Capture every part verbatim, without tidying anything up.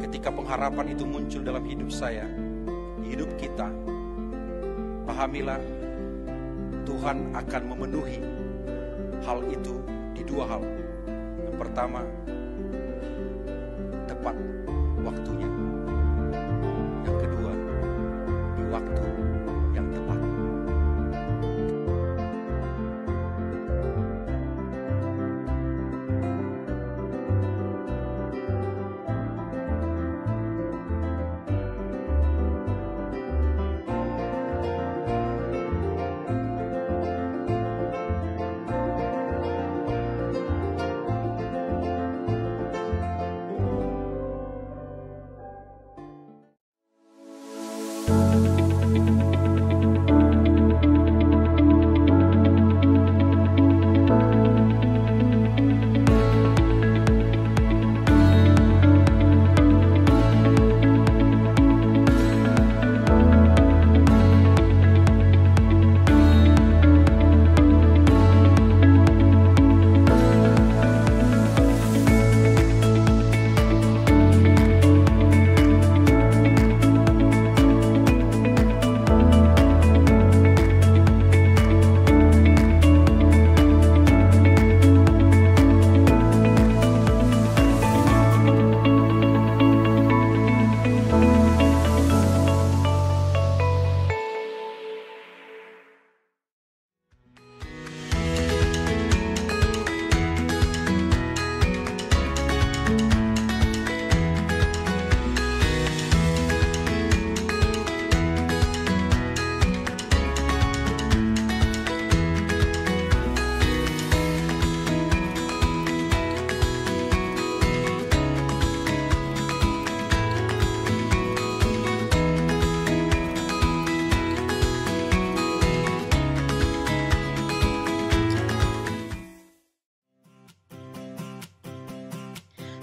Ketika pengharapan itu muncul dalam hidup saya, di hidup kita, pahamilah, Tuhan akan memenuhi hal itu di dua hal. Yang pertama, tepat waktunya. Yang kedua, di waktu yang tepat.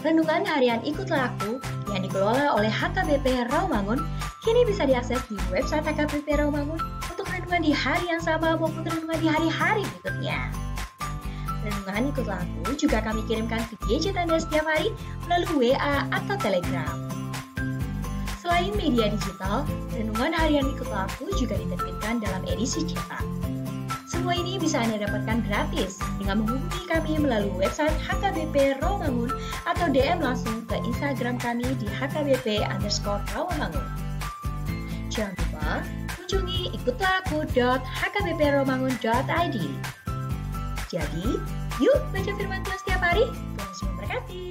Renungan Harian Ikutlah Aku yang dikelola oleh H K B P Rawamangun kini bisa diakses di website H K B P Rawamangun untuk renungan di hari yang sama maupun renungan di hari-hari berikutnya. Renungan Ikutlah Aku juga kami kirimkan ke gadget Anda setiap hari melalui W A atau Telegram. Selain media digital, Renungan Harian Ikutlah Aku juga diterbitkan dalam edisi cetak. Semua ini bisa Anda dapatkan gratis dengan menghubungi kami melalui website H K B P Rawamangun atau D M langsung ke Instagram kami di H K B P underscore Rawamangun. Jangan lupa kunjungi ikutlahakku dot H K B P rawamangun dot I D. Jadi, yuk baca firman Tuhan setiap hari. Tuhan Yesus memberkati.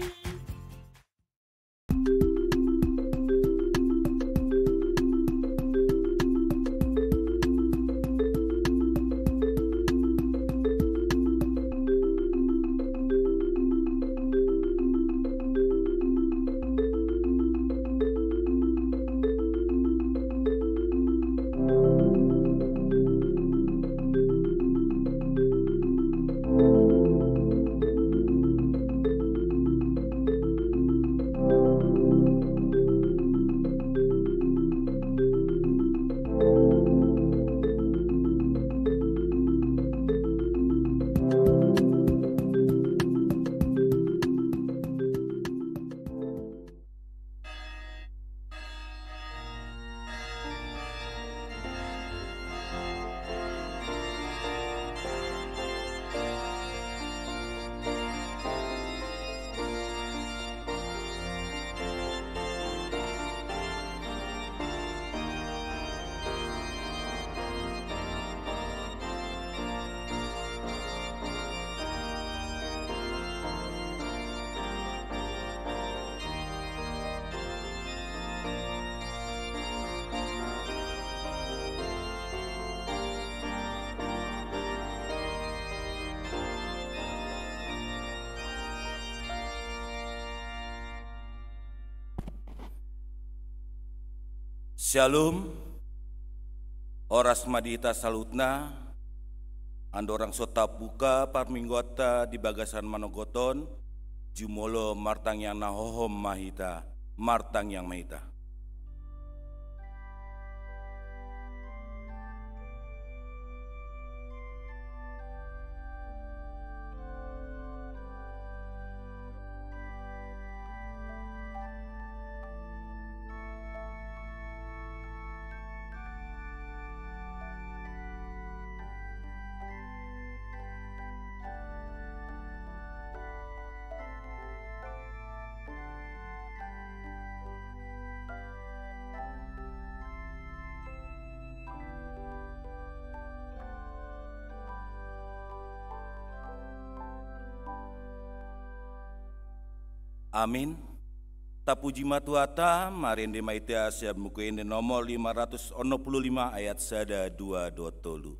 Syalom. Horas ma di hita saluhutna. Andorang so tabuka parmingguanta di bagasan manogot on, jumolo martangiang na hohom ma hita. Martangiang ma hita. Amin. Tapuji ma Tuhanta, marende ma hita sian Buku Ende nomor lima ratus onom pulu lima ayat sada, dua dohot tolu.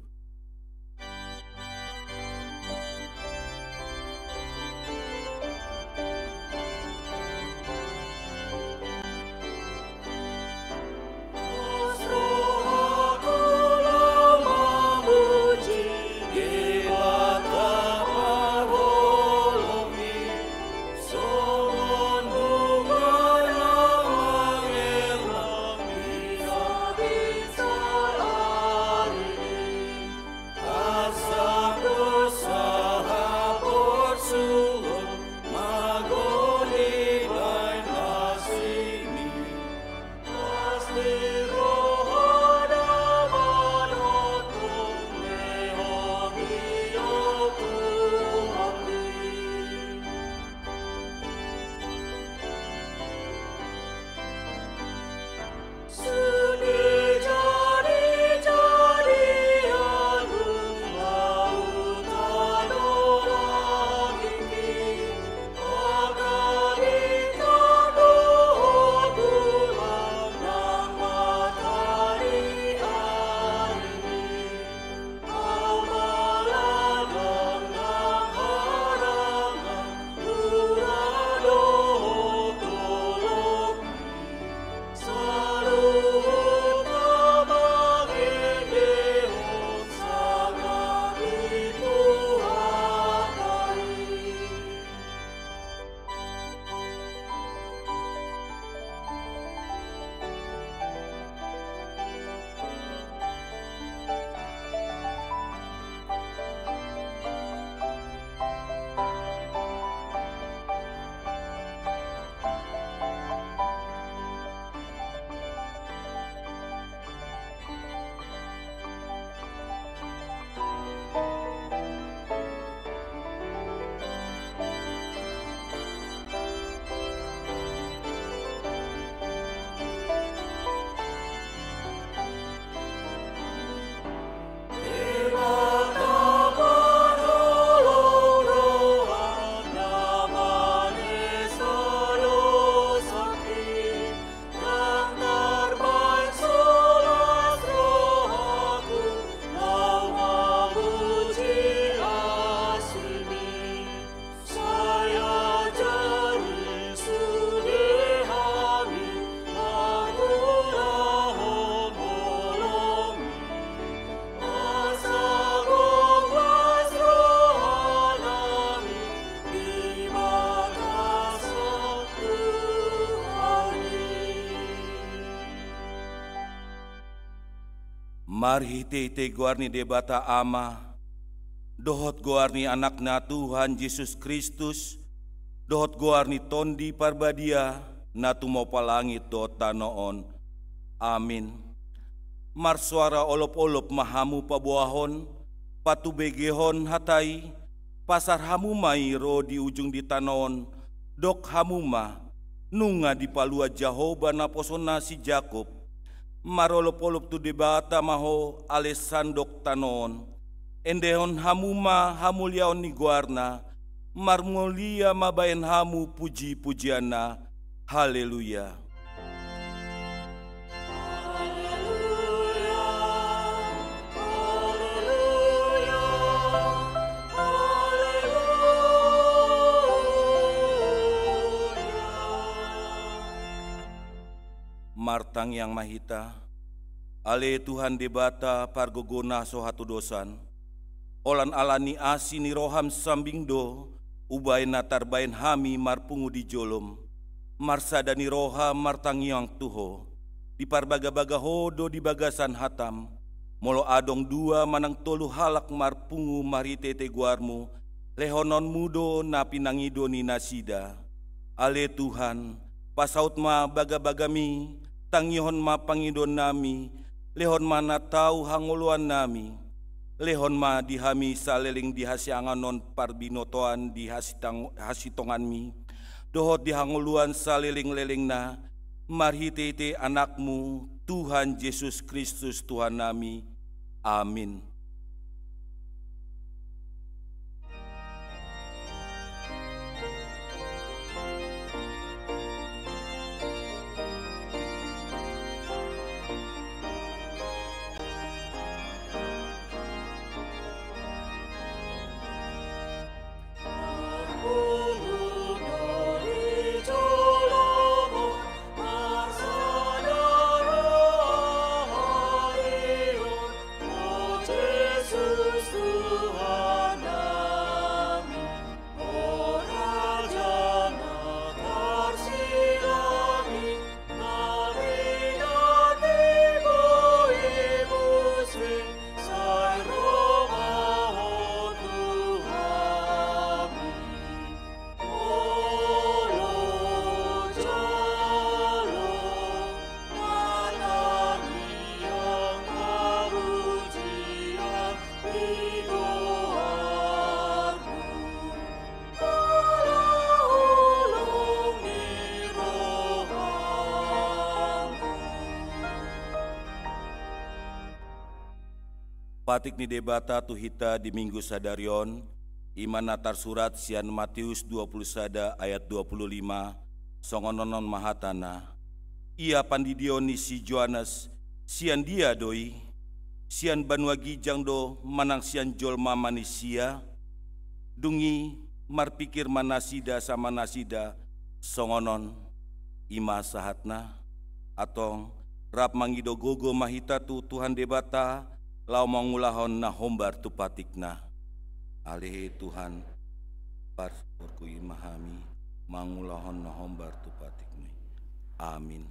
Marhitehite goar ni Debata Ama, dohot goar ni Anakna Tuhan Jesus Kristus, dohot goar ni Tondi Parbadia, na tumompa langit dohot tano on. Amin. Marsoara olopolop ma hamu paboahon, patubegehon hata i, pasar hamu ma i ro di ujung di tano on, dok hamu ma, nunga dipalua Jahowa naposona si Jakob. Marolopolop tu Debata ma ho ale sandok tano on. Endehon hamu ma hamuliaon ni goarna, marmulia ma baen hamu pujipujianna. Haleluya. Martangiang ma hita. Ale Tuhan Debata pargogo na so hatudosan, holan ala ni asi ni roham sambing do umbahen na tarbaen hami marpungu di jolom. Marsada ni roha martangiang tu ho. Diparbagabaga ho do di bagasan hatam. Molo adong dua manang tolu halak marpungu marhitehite goarmu, lehononmu do na pinangido ni nasida. Ale Tuhan, pasaut ma bagabagami, tangihon ma pangidoannami, lehon ma na tau hangoluannami. Lehon ma di hami saleleng di hasiangan on parbinotoan di hasitang-, hasitonganmi, dohot di hangoluan salelenglelengna, marhitehite Anakmu, Tuhan Jesus Kristus Tuhannami. Amin. Patik ni Debata tu hita di Minggu sadari on, i ma na tarsurat sian Matius dua puluh sada ayat dua puluh lima, songon on ma hatana: Ia pandidion ni si Johannes, sian dia do i? Sian banua ginjang do manang sian jolma manisia? Dung i marpikir ma nasida sama nasida songon on. I ma sahatna. Antong, rap mangido gogo ma hita tu Tuhan Debata, laho mangulahon na hombar tu patikna. Ale Tuhan, parsaorgui ma hami mangulahon na hombar tu patikmi. Amin.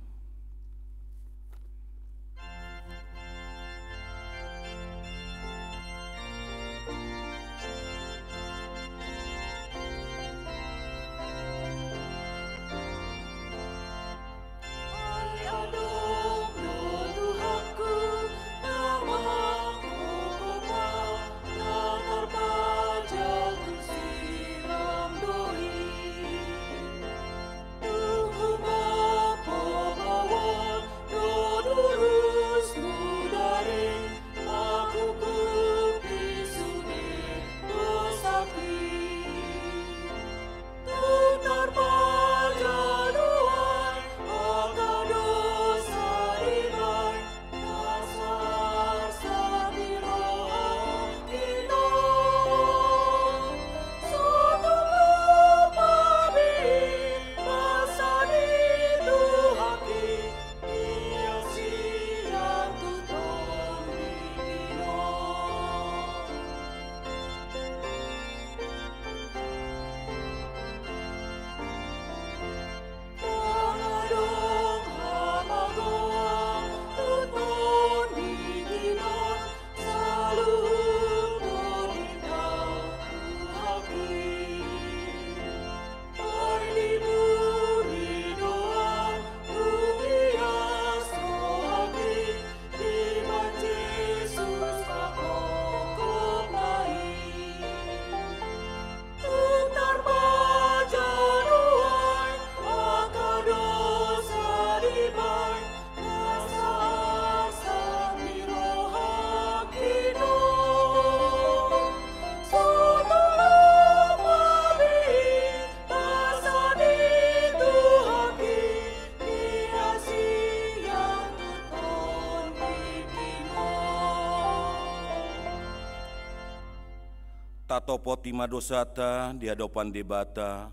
Tatopoti ma dosanta di adopan Debata,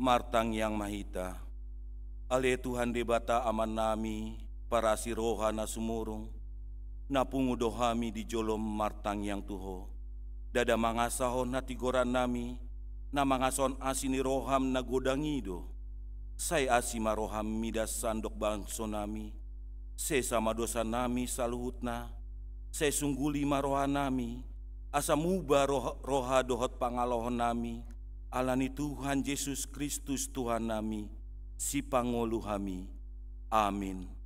martangiang ma hita. Ale Tuhan Debata Amannami, parasi roha na sumurung, na pungu do hami di jolom martangiang tu Ho. Ndada mangasahon hatigorannami, na mangasahon asi ni roham na godang i do. Sai asi ma roham midas sandok bangsonami. Sesa ma dosanami saluhutna. Sai sungguli ma rohanami, asa muba roha, roha dohot pangalaohonnami, ala ni Tuhan Jesus Kristus Tuhannami, Sipangolu hami. Amin.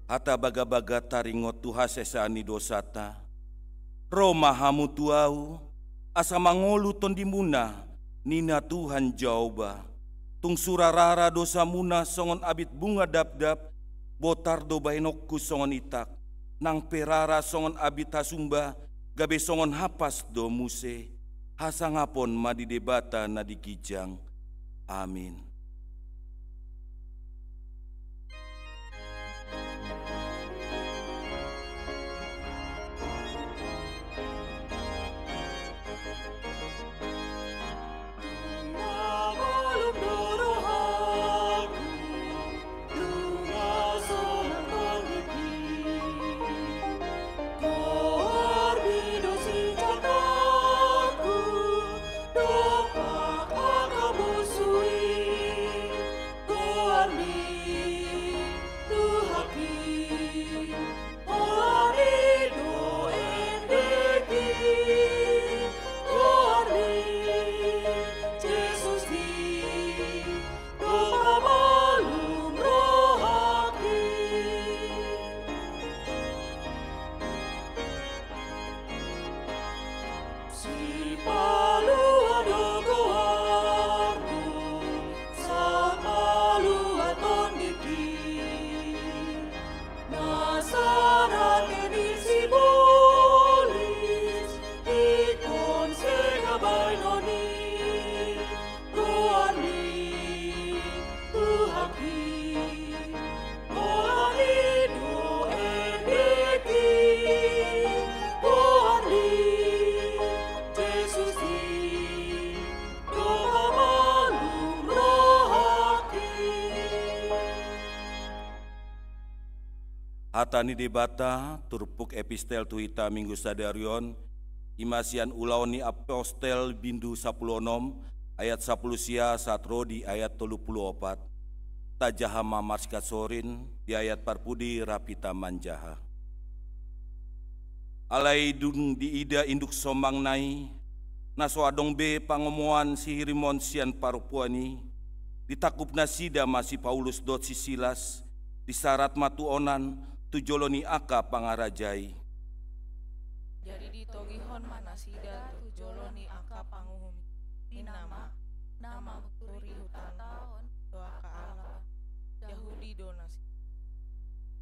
Hata bagabaga taringot tu hasesaan ni dosanta. Ro ma hamu tu Ahu, asa mangolu tondimuna, ninna Tuhan Jahowa. Tung sura rara dosamuna songon abit bunga dapdap, botar do bahenonku songon itak, nang pe rara songon abit hasumba, gabe songon hapas do muse. Hasangapon ma di Debata na di ginjang. Amin. Hata ni Debata, turpuk epistel tu hita Minggu sadari on, i ma sian Ulaon ni Apostel bindu sampulu onom, ayat sampulu sia sahat ro di ayat tolu pulu opat. Tajaha ma marsihasorin di ayat parpudi rap hita manjaha. Alai dung diida induk somangna i, na so adong be pangomoan sihirimon sian parompuan i, ditangkup nasida ma si Paulus dohot si Silas, disarat ma tu onan, tu jolo ni angka pangaraja i. Jadi ditogihon ma nasida tu jolo ni angka panguhum i. Ninna ma, na manguturi hutanta on do angka halak Jahudi do nasida.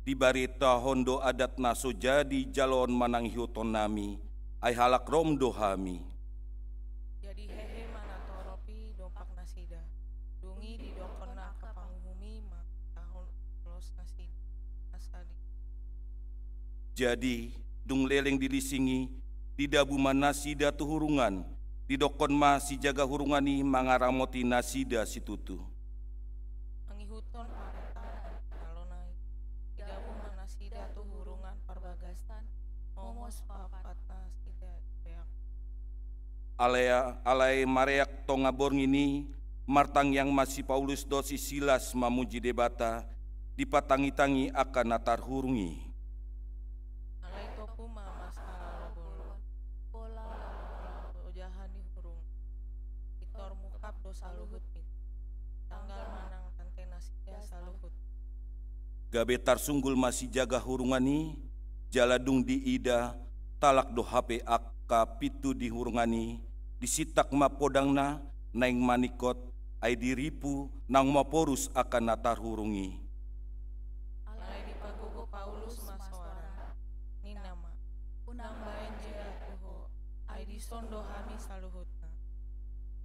Dibaritahon do adat na so jadi jaloon manang ihuthonnami, ai halak Rom do hami. Jadi hehe ma natorop i dompak nasida. Dung i didokkon angka panguhum i ma, taon ulos nasida, nasadi. Jadi, dung leleng di lising i, didabu ma nasida tu hurungan, didokkon ma sijaga hurungan i mangaramoti nasida situtu. Mangihuthon parenta na nidok i, didabu ma nasida tu hurungan parbagasan, momos papat nasida beak. Alai, alai mareak tonga borngin i, martangiang ma si Paulus dohot si Silas mamuji Debata, dipatangitangi angka na tarhurung i. Alai tompu ma masalah lobo-lobo, pola ojahan ni hurungan. Pintor mungkap do saluhut i, tanggal manang tante nasida saluhut. Gabe tarsunggul ma sijaga hurungan i, jala dung diida, talak do hape angka pintu di hurungan i, disintak ma podangna, naeng maningkot, ai diripu, naung maporus angka na tarhurung i. Alai dipagogo Paulus ma soarana, ninna ma, unang baen jea tu ho, ai dison do hami saluhutna.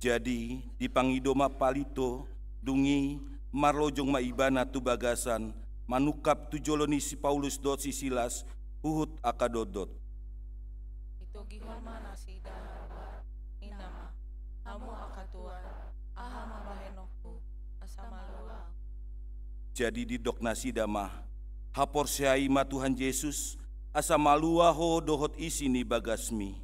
Jadi, dipangido ma palinto, dung i marlojong ma ibana tu bagasan, manungkap tu jolo ni si Paulus dohot si Silas, huhut angka dotdot. Ditogihon ma nasida haduan, ninna ma, hamu angka tuan, aha ma bahenonku, asa malua ahu. Jadi didok nasida ma, haporseai ma Tuhan Jesus, asa malua ho dohot isi ni bagasmi.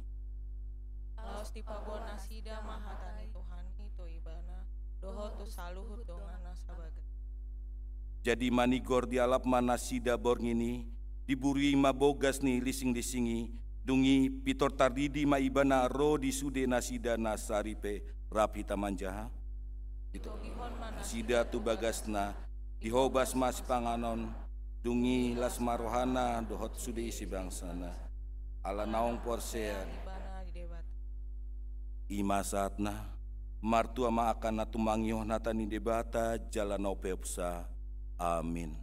Laos dipaboa nasida ma hata ni Tuhan i tu ibana, dohot tu saluhut donganna sabagas. Jadi manigor dialap ma nasida borngin i, diburii ma bogas ni lising-lising i, dung i pintor tardidi ma ibana ro di sude nasida na saripe, rap hita manjaha. Ditogihon ma nasida tu bagasna, dihobas ma sipanganon, dung i las ma rohana dohot sude isi bangsana. Ala naung porsea. Ibana di Debata. I ma sahatna, martua ma angka na tumangihon hata ni Debata, jala na umpeopsa. Amin.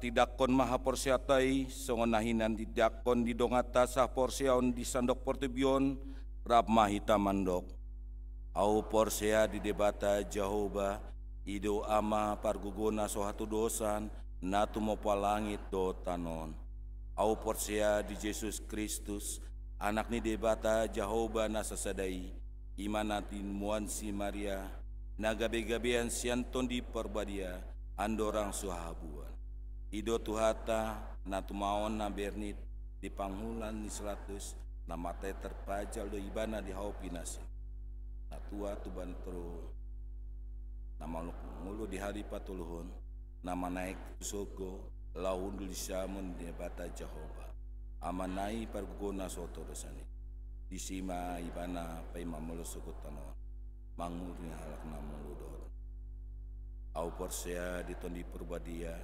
Tindanghon ma haporseaonta i, songon na hinan tindanghon ni donganta sahaporseaon di sandok portibi on, rap ma hita mandok. Ahu porsea di Debata Jahowa, i do Ama pargogo na so hatodosan, na tumompa langit dohot tano on. Ahu porsea di Jesus Kristus, Anak ni Debata Jahowa na sasada i, i ma na tinomuan si Maria, na gabegabean sian Tondi Parbadia, andorang so habuan. I do Tuhanta, na tumaon na bernit di panghulan ni si Pilatus, na mate tarpajal do ibana di hau pinasi. Na tua tu bana toru, na malua mangolu di hali patoluhon, na manaek tu sorgo, laho hundul di siamun ni Debata Jahowa, Amana i pargogo na so hatodosan i. Disi ma ibana paima molo sogot tano on, mangolu ni halak na mangolu dohot. Ahu porsea di Tondi Parbadia,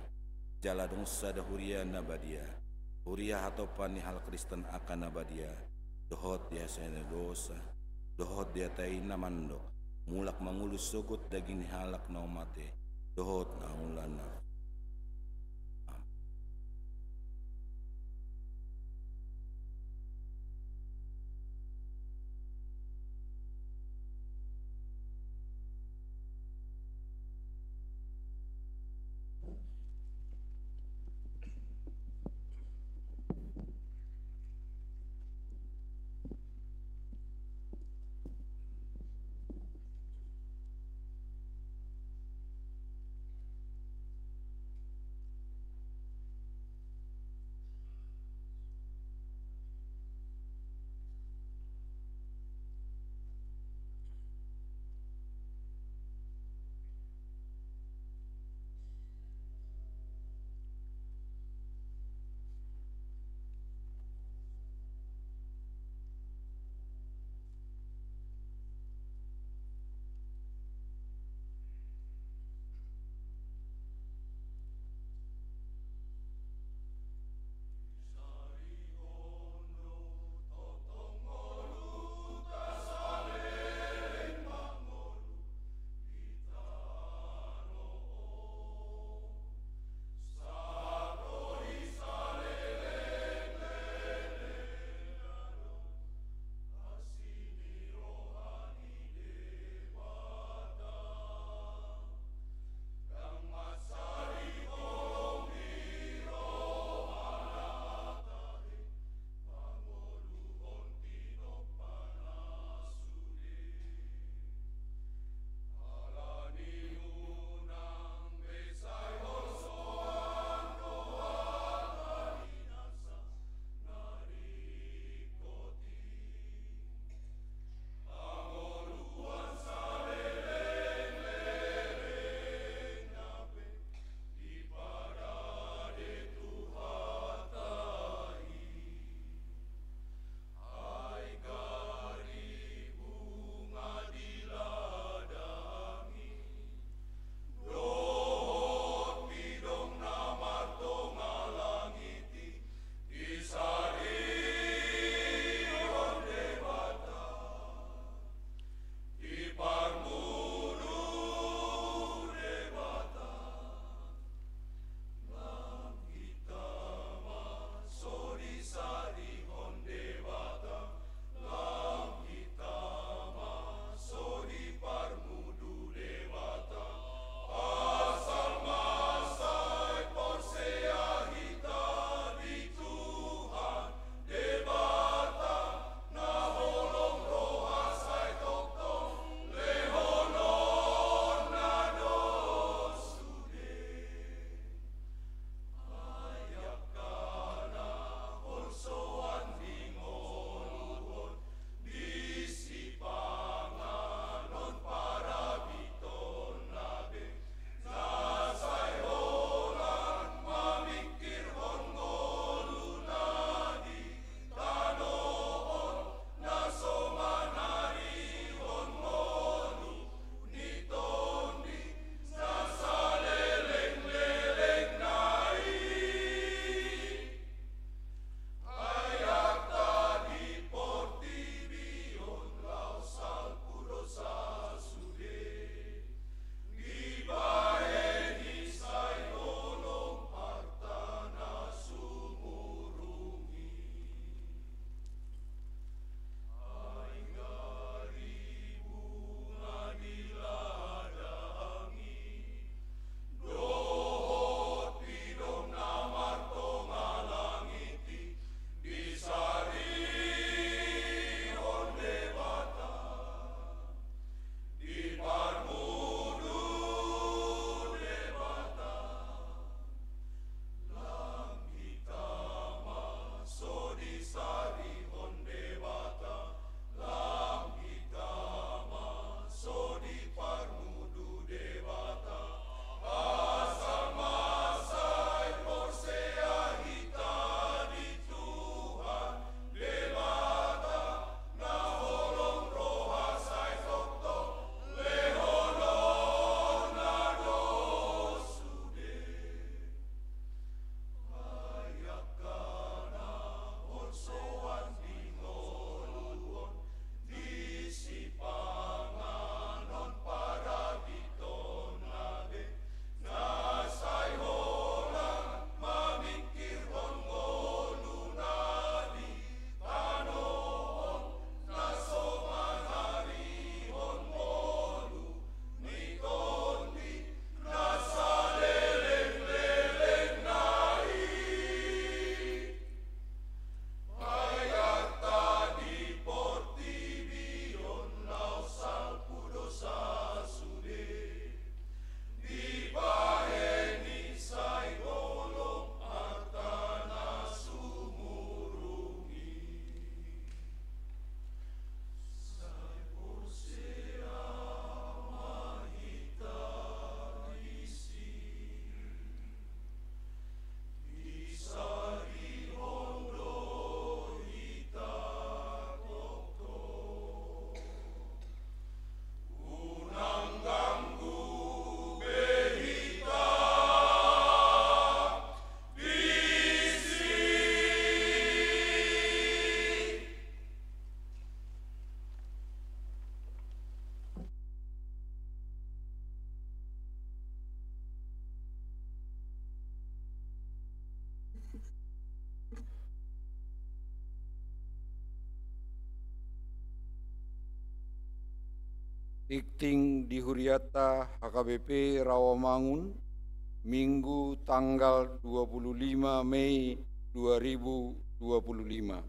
jala adong sada huria na badia, huria hatopan ni halak Kristen angka na badia, dohot di hasesaan ni dosa, dohot di hata i na mandok, mulak mangolu sogot daging ni halak na mate, dohot na ula na. Amen. Tingting di hurianta H K B P Rawamangun, Minggu tanggal dua puluh lima Mei dua ribu dua puluh lima.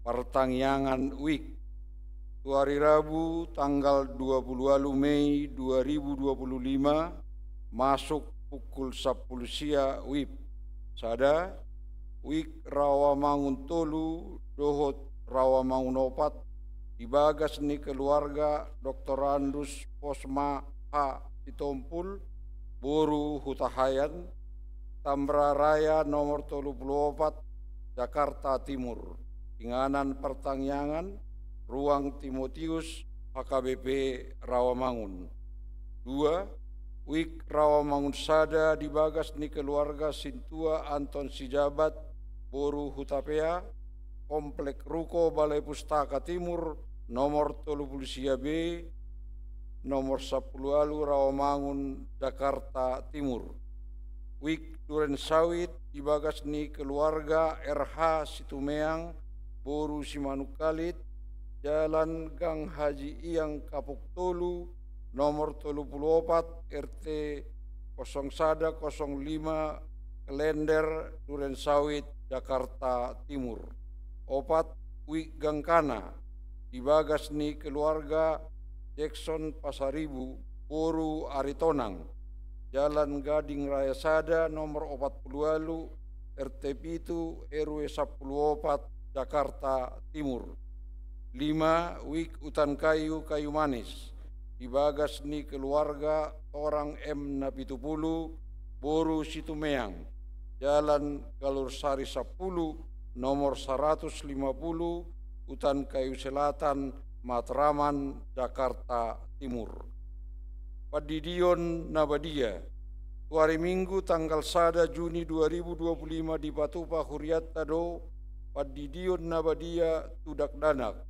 Partangiangan wijk. Tu ari Rabu tanggal dua puluh ualu Mei dua ribu dua puluh lima, masuk pukul sampulu sia wijk. Sada, wijk Rawamangun tolu dohot Rawamangun opat, di bagas ni keluarga Doktor Andus Posma H Sitompul, boru Hutahaean, Tambora Raya nomor tolu pulu opat, Jakarta Timur. Inganan partangiangan, ruang Timotius, H K B P Rawamangun. Dua, wijk Rawamangun sada di bagas ni keluarga Sintua Anton Sijabat, boru Hutapea, Komplek Ruko Balai Pustaka Timur, nomor tolu pulu sia B, nomor sampulu ualu Rawamangun, Jakarta Timur. Wijk Duren Sawit di bagas ni keluarga R H Situmeang, boru Simanungkalit, Jalan Gang Haji Iang Kapuk tolu, nomor tolu pulu opat, R T kosong sada kosong lima, Klender, Duren Sawit, Jakarta Timur. Opat, wijk Gangkana, di bagas ni keluarga Jackson Pasaribu, boru Aritonang, Jalan Gading Raya sada, nomor opat pulu ualu, R T pitu, R W sampulu opat, Jakarta Timur. Lima, wijk Utan Kayu, Kayu Manis, di bagas ni keluarga Torang M Napitupulu, boru Situmeang, Jalan Galursari sampulu, nomor saratus lima pulu, Utan Kayu Selatan, Matraman, Jakarta Timur. Pandidion na badia. Tu ari Minggu tanggal sada Juni dua ribu dua puluh lima dipatupa hurianta do pandidion na badia tu dakdanak.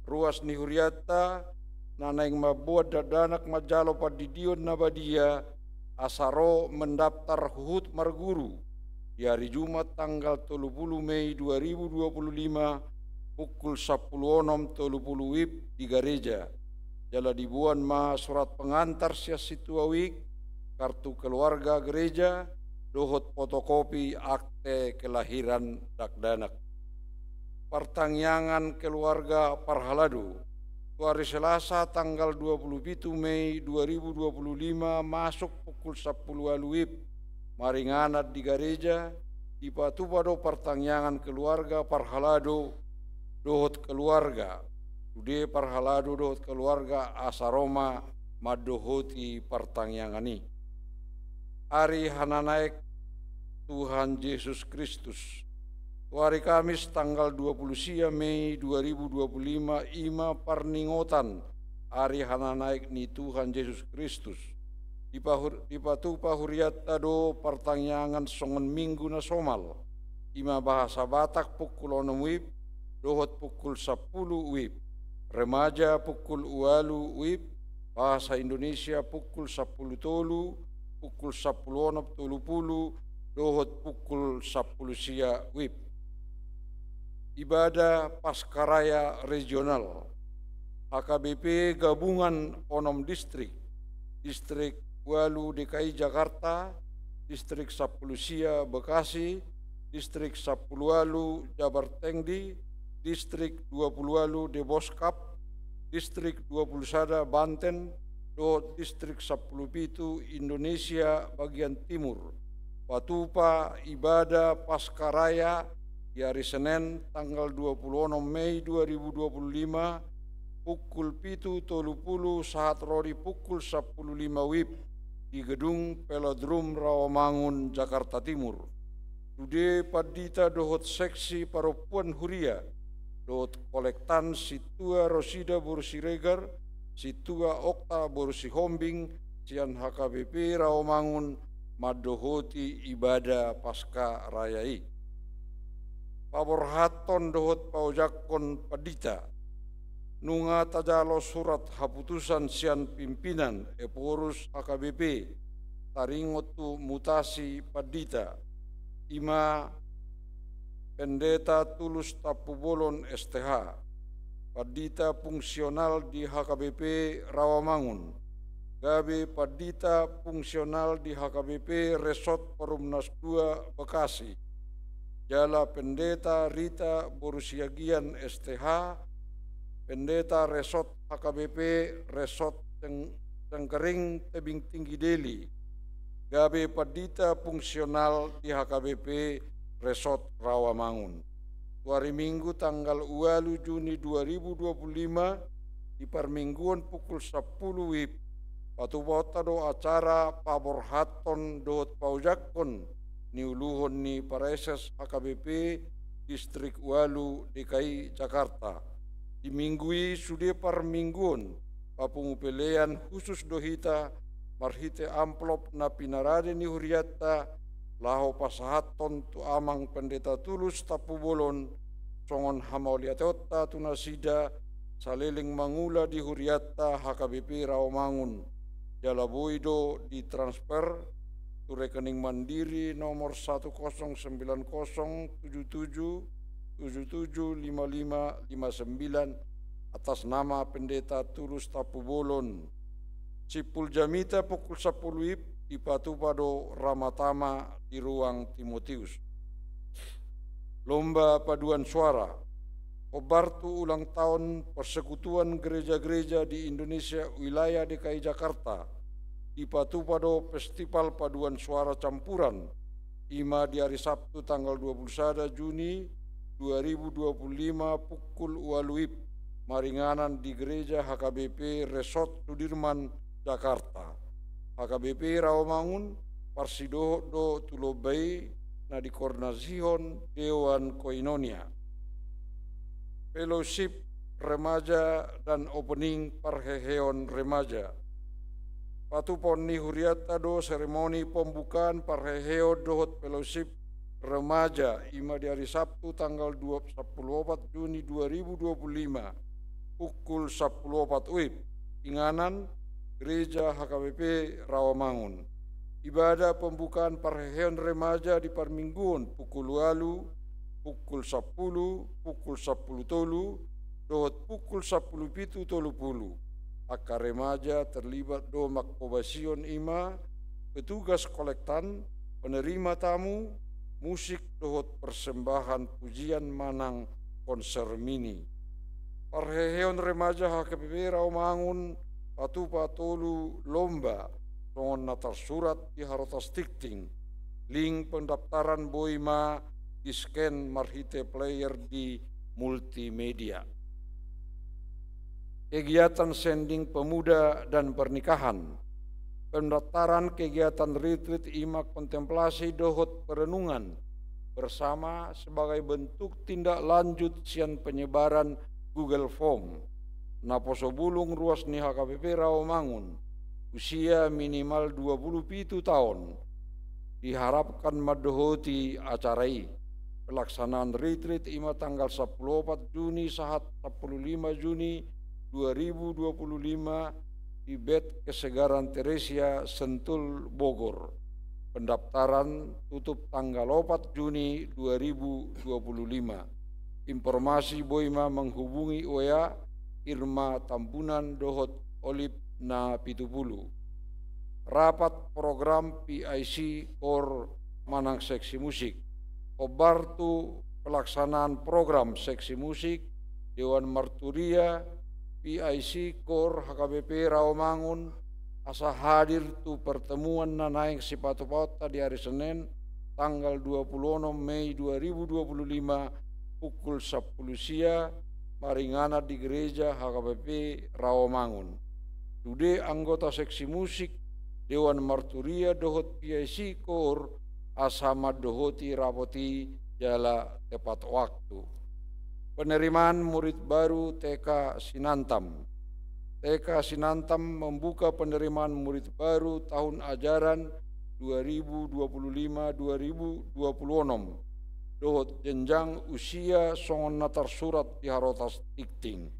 Ruas ni hurianta na naeng mamboan dakdanak manjalo pandidion na badia asa ro mendaftar huhut marguru di ari Jumat tanggal tolu pulu Mei dua ribu dua puluh lima pukul sampulu onom tolu pulu wib di gareja. Jala diboan ma surat pengantar sian sintua wijk, kartu keluarga gereja, dohot fotokopi akte kelahiran dakdanak. Partangiangan keluarga parhalado. Tu ari Selasa tanggal dua pulu pitu Mei dua ribu dua pulu lima masuk pukul sampulu ualu wib maringanan di gareja, dipatupa do partangiangan keluarga parhalado dohot keluarga. Sude parhalado dohot keluarga asa ro ma mandohoti partangiangan i. Ari hananaek Tuhan Jesus Kristus. Tu ari Kamis tanggal dua pulu sia Mei dua ribu dua pulu lima i ma parningotan ari hananaek ni Tuhan Jesus Kristus. Dipahur-, dipatupa hurianta do partangiangan songon Minggu na somal. I ma bahasa Batak pukul onom wib, dohot pukul sampulu wib. Remaja pukul ualu wib, bahasa Indonesia pukul sampulu tolu, pukul sampulu onom tolu pulu, dohot pukul sampulu sia wib. Ibadah Paskaraya Regional. H K B P gabungan onom distrik, Distrik ualu D K I Jakarta, Distrik sampulu sia Bekasi, Distrik sampulu ualu Jabartengdi, Distrik dua pulu ualu Deboskap, Distrik dua pulu sada Banten, dohot Distrik sampulu pitu Indonesia bagian timur. Patupa ibadah Paskaraya di ari Senen tanggal dua pulu onom Mei dua ribu dua pulu lima, pukul pitu tolu pulu sahat ro di pukul sampulu lima wib di Gedung Velodrome Rawamangun, Jakarta Timur. Sude pandita dohot seksi parompuan huria, dohot kolektan Sintua Rosida boru Siregar, Sintua Okta boru Sihombing, sian H K B P Rawamangun mandohoti ibadah Paskaraya i. Paborhathon dohot paojakhon pandita. Nunga tajalo surat haputusan sian pimpinan Ephorus H K B P, taringot tu mutasi pandita, i ma Pendeta Tulus Tampubolon S T H. pandita fungsional di H K B P Rawamangun, gabe pandita fungsional di H K B P Resort Perumnas dua Bekasi, jala Pendeta Rita Boru Siagian, S T H, Pendeta Resort H K B P Resort Ceng-, Cengkering Tebing Tinggi Deli, gabe pandita fungsional di H K B P Resort Rawamangun. Tu ari Minggu tanggal ualu Juni dua ribu dua puluh lima, di parmingguon pukul sampulu WIB, patupahonta do acara paborhathon dohot paojakhon niuluhon ni Praeses H K B P Distrik ualu D K I Jakarta. Di minggu i sude parmingguon, papungu pelean khusus do hita marhite amplop na pinarade ni hurianta, laho pasahathon tu Amang Pendeta Tulus Tampubolon, songon hamauliateonta tu nasida saleleng mangula di hurianta H K B P Rawamangun, jala boi do ditransfer tu rekening Mandiri nomor satu kosong sembilan kosong tujuh tujuh tujuh tujuh lima lima lima sembilan, atas nama Pendeta Tulus Tampubolon. Simpul jamita pukul sampulu WIB, dipatupa do Ramatama di ruang Timotius. Lomba paduan suara. Hombar tu ulang tahun Persekutuan Gereja-Gereja di Indonesia Wilayah D K I Jakarta, dipatupa do festival paduan suara campuran, i ma di ari Sabtu tanggal dua puluh sada Juni dua ribu dua puluh lima pukul ualu WIB, maringanan di Gereja H K B P Resort Sudirman, Jakarta. H K B P Rawamangun parsidohot do tu lomba i na dikoordinasihon Dewan Koinonia. Fellowship Remaja dan opening parheheon remaja. Patupahon ni hurianta do seremoni pembukaan parheheon dohot fellowship remaja, i ma di ari Sabtu tanggal dua, sampulu opat Juni dua ribu dua puluh lima, pukul sampulu opat WIB, inganan Gereja H K B P Rawamangun. Ibadah pembukaan parheheon remaja di parmingguon pukul ualu, pukul sampulu, pukul sampulu tolu, dohot pukul sampulu pitu tolu pulu. Angka remaja terlibat do manghobasion, i ma petugas kolektan, penerima tamu, musik dohot persembahan pujian manang konser mini. Parheheon remaja H K B P Rawamangun patupa tolu lomba, songon na tarsurat di harotas tingting. Link pendaftaran boi ma di-scan marhite player di multimedia. Kegiatan sending pemuda dan pernikahan. Pendaftaran kegiatan retreat, i ma kontemplasi dohot perenungan bersama sebagai bentuk tindak lanjut sian penyebaran Google Form. Naposo bulung ruas ni H K B P Rawamangun, usia minimal dua puluh pitu taon, diharapkan mandohoti acara i. Pelaksanaan retreat i ma tanggal sampulu opat Juni sahat sampulu lima Juni dua ribu dua puluh lima di Bet Kesegaran Teresia, Sentul, Bogor. Pendaftaran tutup tanggal opat Juni dua ribu dua puluh lima. Informasi boi ma menghubungi W A Irma Tambunan dohot Olive na pitu pulu. Rapat program P I C Core manang seksi musik. Hombar tu pelaksanaan program seksi musik, Dewan Marturia P I C Core H K B P Rawamangun asa hadir tu pertemuan na naeng sipatupaonta di ari Senen, tanggal dua puluh onom Mei dua ribu dua puluh lima, pukul sampulu sia, maringanan di gereja H K B P Rawamangun. Sude anggota seksi musik, Dewan Marturia dohot P I C Core asa mandohoti rapot i jala tepat waktu. Penerimaan murid baru T K Sinantam. T K Sinantam membuka penerimaan murid baru tahun ajaran dua ribu dua puluh lima dua ribu dua puluh onom, dohot jenjang usia songon na tarsurat di harotas tingting.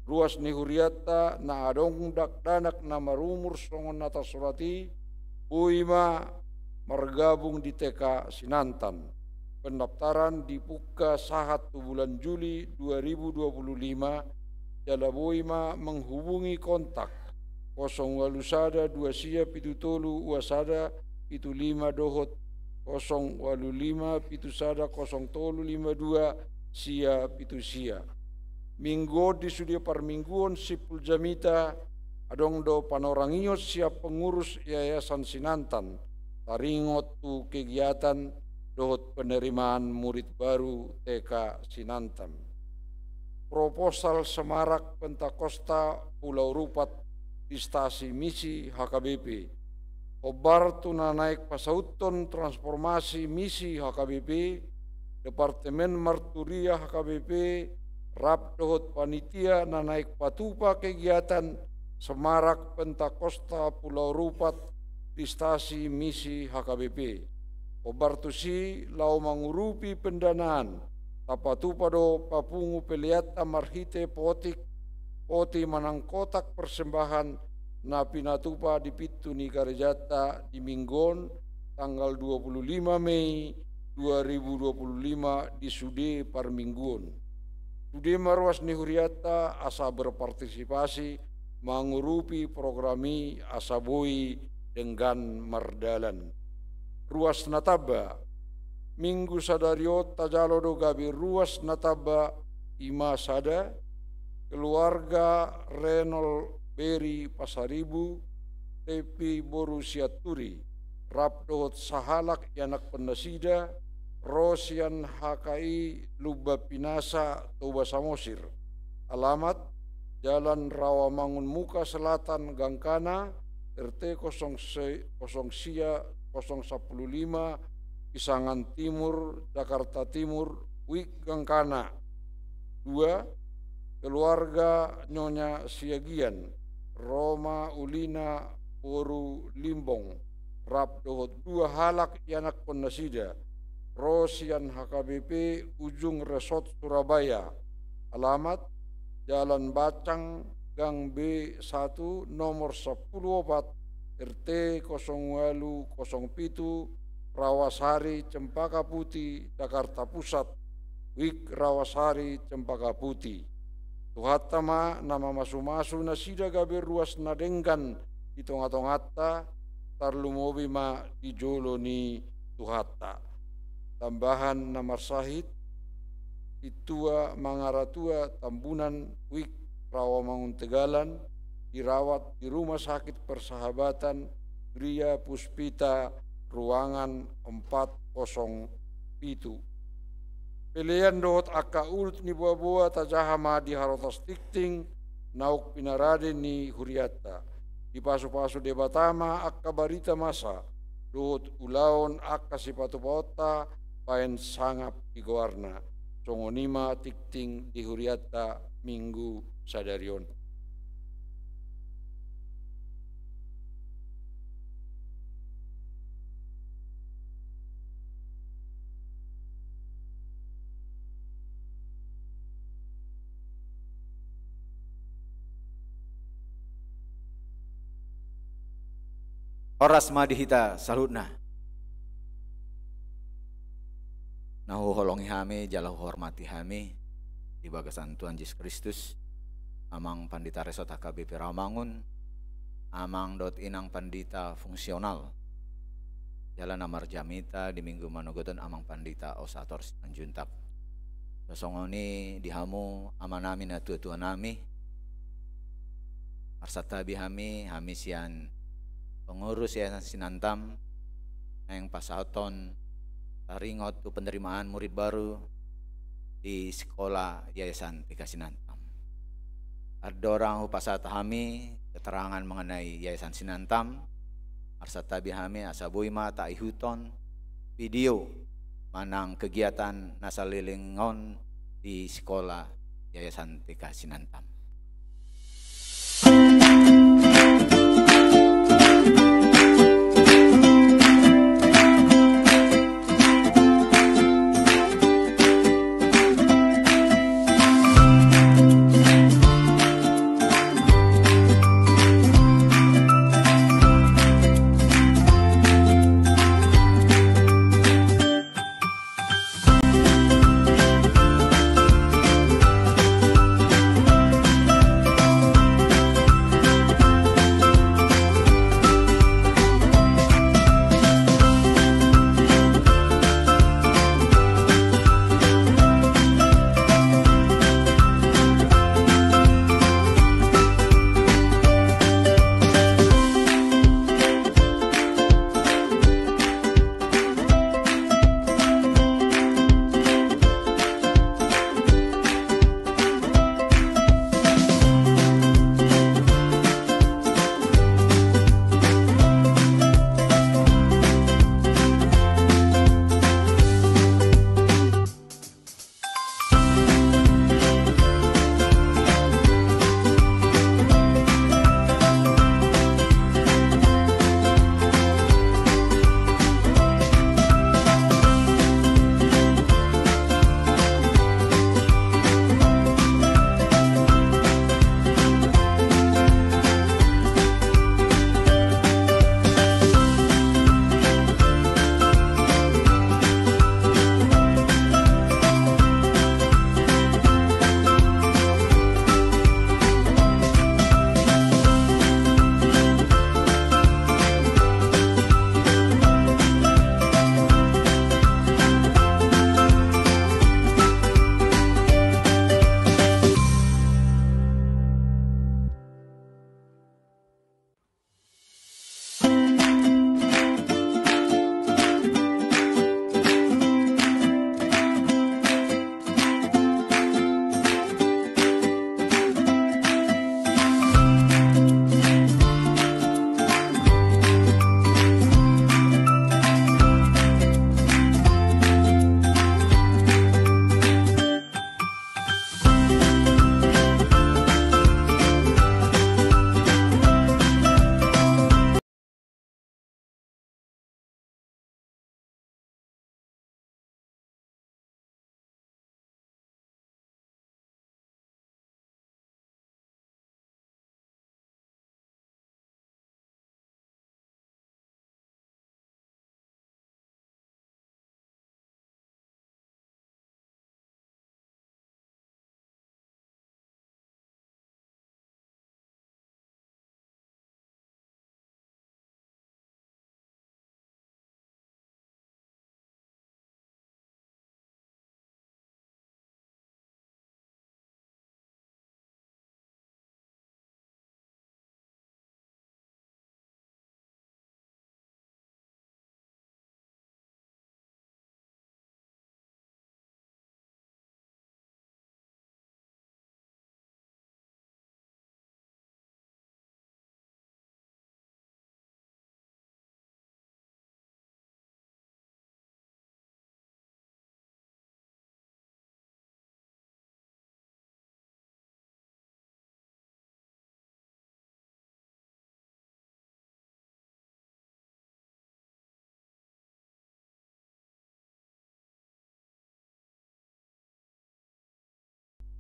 Ruas ni hurianta na adong dakdanak na marumur songon na tarsurat i, boi ma margabung di T K Sinantam. Pendaftaran dibuka sahat tu bulan Juli dua ribu dua puluh lima, jala boi ma menghubungi kontak kosong ualu sada dua sia pitu tolu ua sada pitu lima dohot kosong ualu lima pitu sada kosong tolu lima dua sia pitu sia. Minggu on di sude parmingguon simpul jamita, adong do panorangion sian pengurus Yayasan Sinantam, taringot tu kegiatan dohot penerimaan murid baru T K Sinantam. Proposal semarak Pentakosta Pulau Rupat di stasi misi H K B P. Hombar tu na naeng pasauthon transformasi misi H K B P, Departemen Marturia H K B P, rap dohot panitia na naeng patupa kegiatan semarak Pentakosta Pulau Rupat di stasi misi H K B P. Hombar tusi laho mangurupi pendanaan, tapatupa do papungu peleanta marhite potik, poti manang kotak persembahan na pinatupa di pintu ni garejanta di Minggu on, tanggal dua puluh lima Mei dua ribu dua puluh lima di sude parmingguon. Sude ma ruas ni hurianta asa berpartisipasi mangurupi program i asa boi denggan mardalan. Ruas na tamba. Minggu sadari on tajalo do gabe ruas na tamba, i ma sada, keluarga Renol Beri Pasaribu, Tepi boru Sianturi, rap dohot sahalak ianakkon nasida, ro sian H K I Lumban Pinasa, Toba Samosir. Alamat, Jalan Rawamangun Muka Selatan, Gangkana, R T kosong se-, kosong sia, kosong sampulu lima, Pisangan Timur, Jakarta Timur, Wik Gangkana. Dua, keluarga Nyonya Siagian, Roma Ulina boru Limbong, rap dohot dua halak ianakkon nasida, ro sian H K B P Ujung Resort Surabaya. Alamat, Jalan Bacang, Gang B satu, nomor sampulu opat, R T kosong ualu kosong pitu, Rawasari, Cempaka Putih, Jakarta Pusat, Wik Rawasari, Cempaka Putih. Tuhanta ma na mamasumasu nasida gabe ruas na denggan di tongatonganta, tarlumobi ma di jolo ni Tuhanta. Tambahan na marsahit, Sintua Mangaratua Tambunan, Wik Rawamangun Tegalan, dirawat di Rumah Sakit Persahabatan, Gria Puspita, ruangan empat kosong pitu. Pelean dohot angka ulut ni boaboa tajaha ma di harotas tingting naung pinarade ni hurianta. Dipasupasu Debata ma angka barita masa dohot ulaon angka sipatupaonta baen sangap di goarna. Songon i ma tingting di hurianta Minggu sadari on. Horas ma di hita saluhutna. Na huholongi hami jala huhormati hami di bagasan Tuhan Jesus Kristus, Amang Pandita Resort H K B P Rawamangun, Amang dohot Inang Pandita Fungsional, jala na marjamita di Minggu manogot on Amang Pandita Osator Simanjuntak. Songon i di hamu amanami, natuatuanami, marsantabi hami, hami sian pengurus Yayasan Sinantam, naeng pasahathon taringot tu penerimaan murid baru di Sekolah Yayasan T K Sinantam. Andorang hupasahat hami keterangan mengenai Yayasan Sinantam, marsantabi hami asa boi ma taihuthon video manang kegiatan na saleleng on di Sekolah Yayasan T K Sinantam.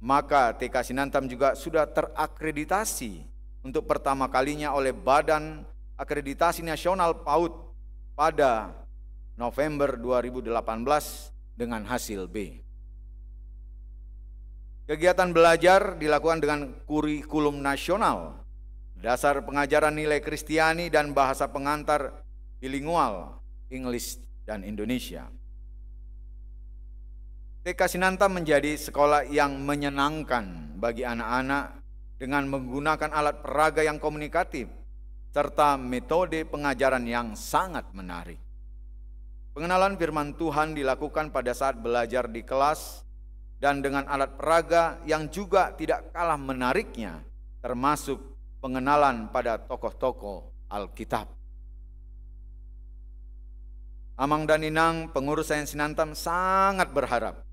maka T K Sinantam juga sudah terakreditasi untuk pertama kalinya oleh Badan Akreditasi Nasional PAUD pada November dua ribu delapan belas dengan hasil B. Kegiatan belajar dilakukan dengan kurikulum nasional, dasar pengajaran nilai Kristiani dan bahasa pengantar bilingual, Inggris dan Indonesia. T K Sinantam menjadi sekolah yang menyenangkan bagi anak-anak dengan menggunakan alat peraga yang komunikatif serta metode pengajaran yang sangat menarik. Pengenalan firman Tuhan dilakukan pada saat belajar di kelas dan dengan alat peraga yang juga tidak kalah menariknya, termasuk pengenalan pada tokoh-tokoh Alkitab. Amang dan Inang, pengurus Yayasan Sinantam sangat berharap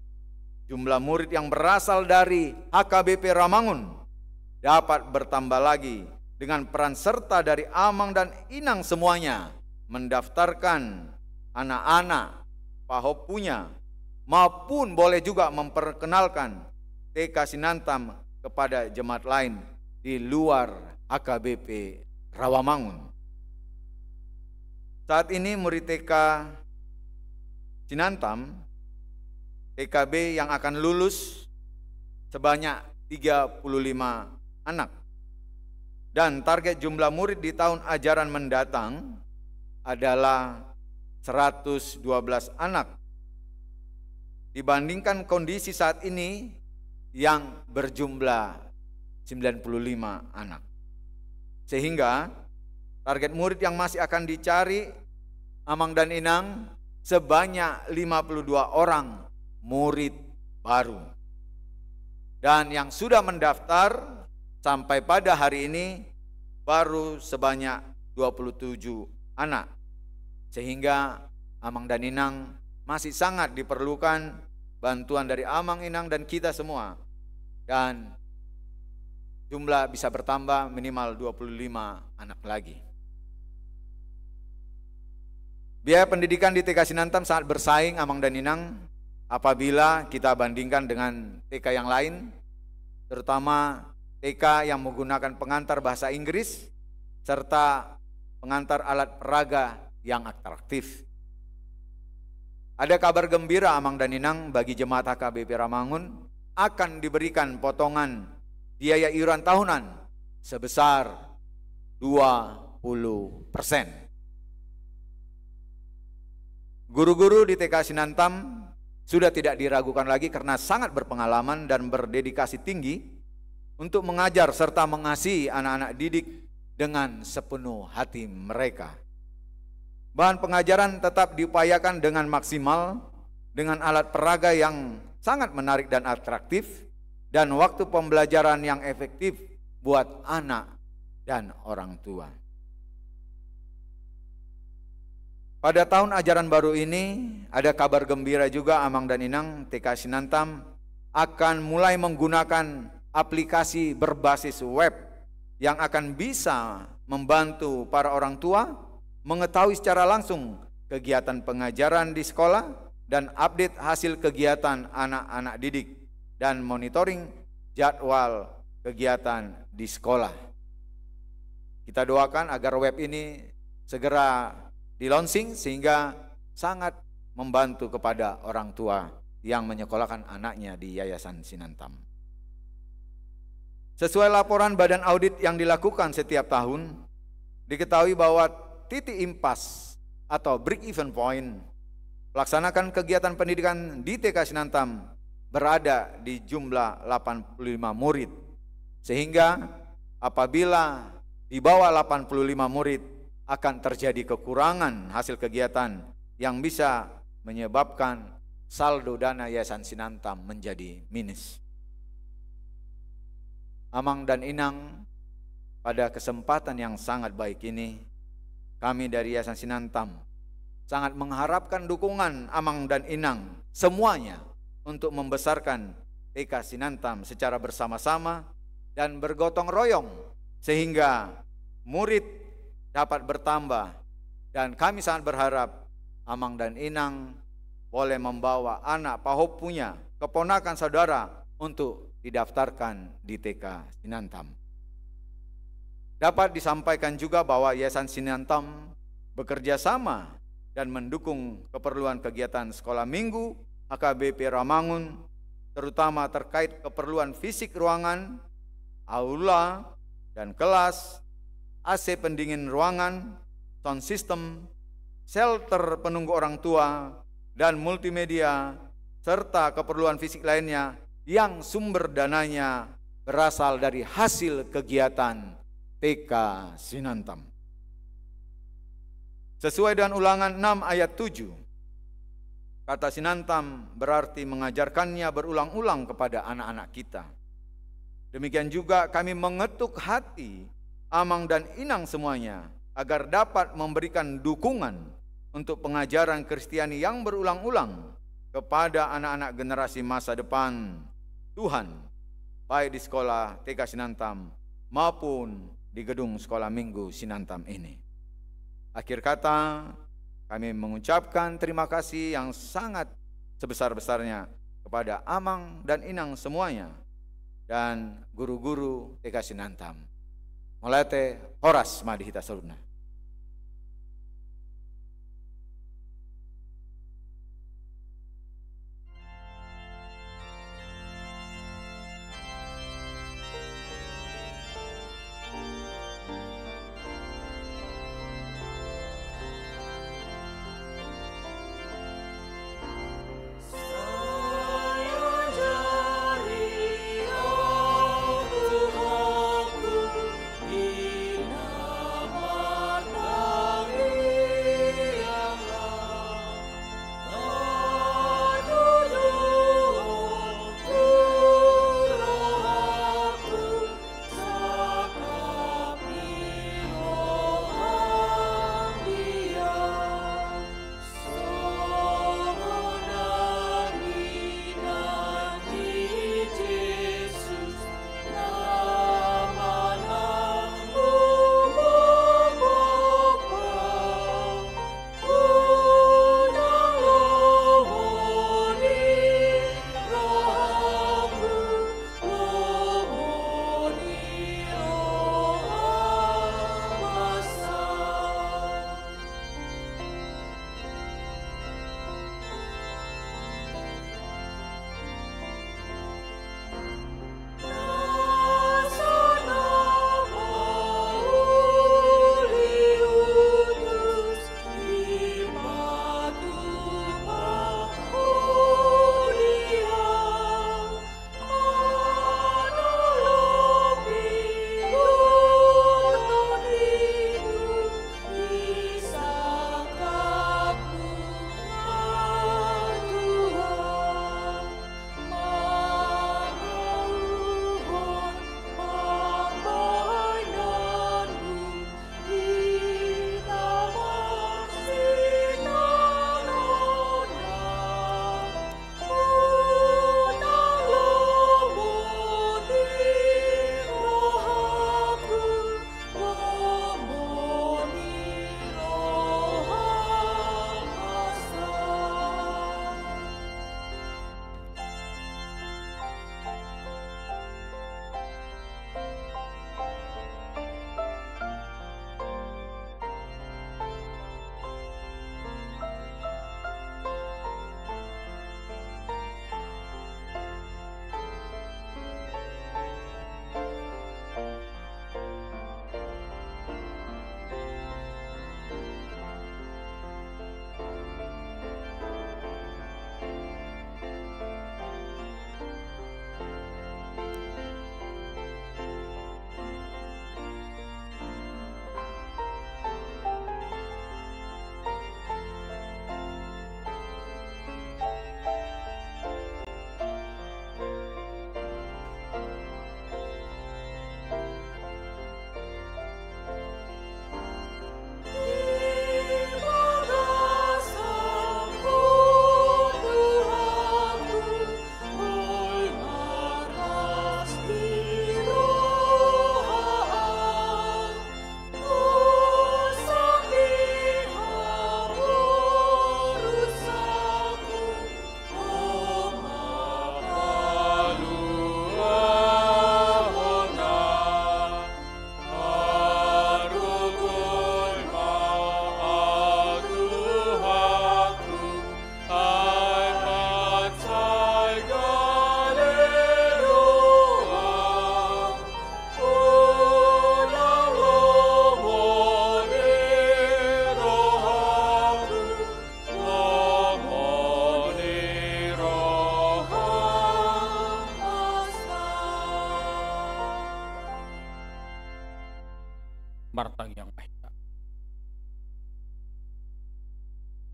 jumlah murid yang berasal dari H K B P Rawamangun dapat bertambah lagi dengan peran serta dari Amang dan Inang semuanya mendaftarkan anak-anak, pahompunya, maupun boleh juga memperkenalkan T K Sinantam kepada jemaat lain di luar H K B P Rawamangun. Saat ini murid T K Sinantam, T K B yang akan lulus sebanyak tiga puluh lima anak. Dan target jumlah murid di tahun ajaran mendatang adalah seratus dua belas anak. Dibandingkan kondisi saat ini yang berjumlah sembilan puluh lima anak. Sehingga target murid yang masih akan dicari, Amang dan Inang, sebanyak lima puluh dua orang murid baru. Dan yang sudah mendaftar sampai pada hari ini baru sebanyak dua puluh tujuh anak. Sehingga Amang dan Inang masih sangat diperlukan bantuan dari Amang, Inang, dan kita semua. Dan jumlah bisa bertambah minimal dua puluh lima anak lagi. Biaya pendidikan di T K Sinantam sangat bersaing, Amang dan Inang, apabila kita bandingkan dengan T K yang lain, terutama T K yang menggunakan pengantar bahasa Inggris serta pengantar alat peraga yang atraktif. Ada kabar gembira, Amang dan Inang, bagi jemaat H K B P Rawamangun, akan diberikan potongan biaya iuran tahunan sebesar dua puluh persen. Guru-guru di T K Sinantam sudah tidak diragukan lagi karena sangat berpengalaman dan berdedikasi tinggi untuk mengajar serta mengasihi anak-anak didik dengan sepenuh hati mereka. Bahan pengajaran tetap diupayakan dengan maksimal dengan alat peraga yang sangat menarik dan atraktif, dan waktu pembelajaran yang efektif buat anak dan orang tua. Pada tahun ajaran baru ini, ada kabar gembira juga, Amang dan Inang, T K Sinantam akan mulai menggunakan aplikasi berbasis web yang akan bisa membantu para orang tua mengetahui secara langsung kegiatan pengajaran di sekolah dan update hasil kegiatan anak-anak didik dan monitoring jadwal kegiatan di sekolah. Kita doakan agar web ini segera di-launching sehingga sangat membantu kepada orang tua yang menyekolahkan anaknya di Yayasan Sinantam. Sesuai laporan badan audit yang dilakukan setiap tahun, diketahui bahwa titik impas atau break-even point pelaksanaan kegiatan pendidikan di T K Sinantam berada di jumlah delapan puluh lima murid. Sehingga apabila di bawah delapan puluh lima murid, akan terjadi kekurangan hasil kegiatan yang bisa menyebabkan saldo dana Yayasan Sinantam menjadi minus. Amang dan Inang, pada kesempatan yang sangat baik ini, kami dari Yayasan Sinantam sangat mengharapkan dukungan Amang dan Inang semuanya untuk membesarkan T K Sinantam secara bersama-sama dan bergotong royong, sehingga murid dapat bertambah. Dan kami sangat berharap Amang dan Inang boleh membawa anak pahompunya, keponakan saudara untuk didaftarkan di T K Sinantam. Dapat disampaikan juga bahwa Yayasan Sinantam bekerja sama dan mendukung keperluan kegiatan sekolah minggu H K B P Rawamangun, terutama terkait keperluan fisik ruangan, aula, dan kelas, A C pendingin ruangan, sound system, shelter penunggu orang tua, dan multimedia, serta keperluan fisik lainnya yang sumber dananya berasal dari hasil kegiatan T K Sinantam. Sesuai dengan Ulangan enam ayat tujuh, kata Sinantam berarti mengajarkannya berulang-ulang kepada anak-anak kita. Demikian juga kami mengetuk hati amang dan inang semuanya agar dapat memberikan dukungan untuk pengajaran Kristiani yang berulang-ulang kepada anak-anak generasi masa depan Tuhan, baik di sekolah T K Sinantam maupun di gedung sekolah minggu Sinantam ini. Akhir kata, kami mengucapkan terima kasih yang sangat sebesar-besarnya kepada amang dan inang semuanya dan guru-guru T K Sinantam. Mauliate, horas ma di hita saluhutna.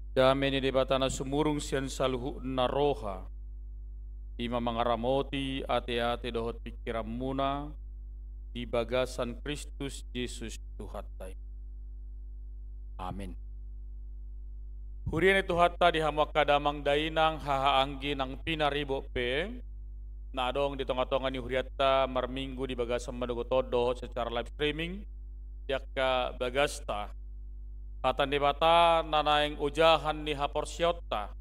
Dame ni Debata na sumurung sian saluhutna roha, i ma mangaramoti ateate dohot pingkiranmuna di bagasan Kristus Jesus Tuhanta i. Amin. Huria ni Tuhanta, di hamu angka damang dainang, haha anggi nang pinaribot pe, na adong di tongatonga ni hurianta marminggu di bagasan manogot on dohot secara live streaming di angka bagasta. Hata ni Debata na naeng ojahan ni haporseaonta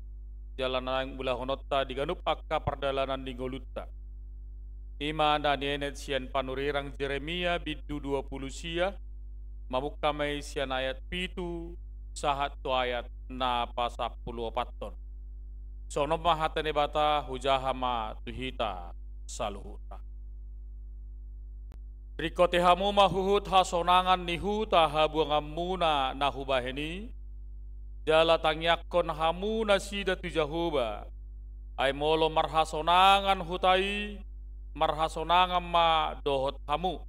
jala na naeng ulahononta di ganup angka pardalanan ni ngolunta. I ma na nienet sian panurirang Jeremia bindu dua pulu sia, mamungka ma i sian ayat pitu sahat tu ayat na pasampulu opathon. Songon on ma hata ni Debata, hujaha ma tu hita saluhutna. Ringkoti hamu ma huhut hasonangan ni huta habuanganmuna na hubahen i, jala tangiangkon hamu nasida tu Jahowa. Ai molo marhasonangan huta i, marhasonangan ma dohot hamu.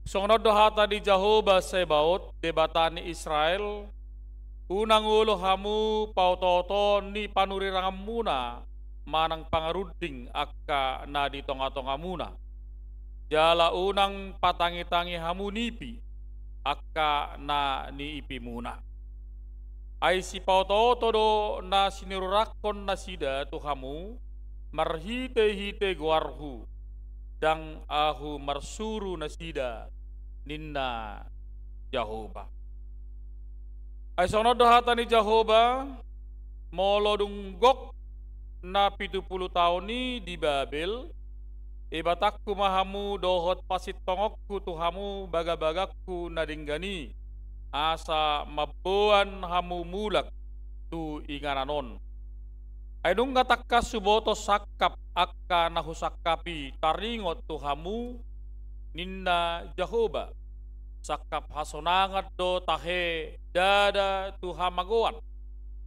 Songon on do hata ni Jahowa Zebaot, Debata ni Israel: Unang olo hamu paotooto ni panuriranganmuna manang pangarunding angka na di tongatongamuna, jala unang patangitangi hamu nipi angka na niipimuna. Ai sipaotooto do na sinururakkon nasida tu hamu marhitehite goarhu, ndang Ahu marsuru nasida, ninna Jahowa. Ai songon on do hata ni Jahowa: Molo dung gok na pitu pulu taon i di Babel, ibatangku ma hamu dohot pasintongonku tu hamu bagabagangku na denggan i, asa mamboan hamu mulak tu inganan on. Ai nunga tangkas huboto sangkap angka na husangkap i taringot tu hamu, ninna Jahowa. Sangkap hasonangan do tahe ndada tu hamagoan,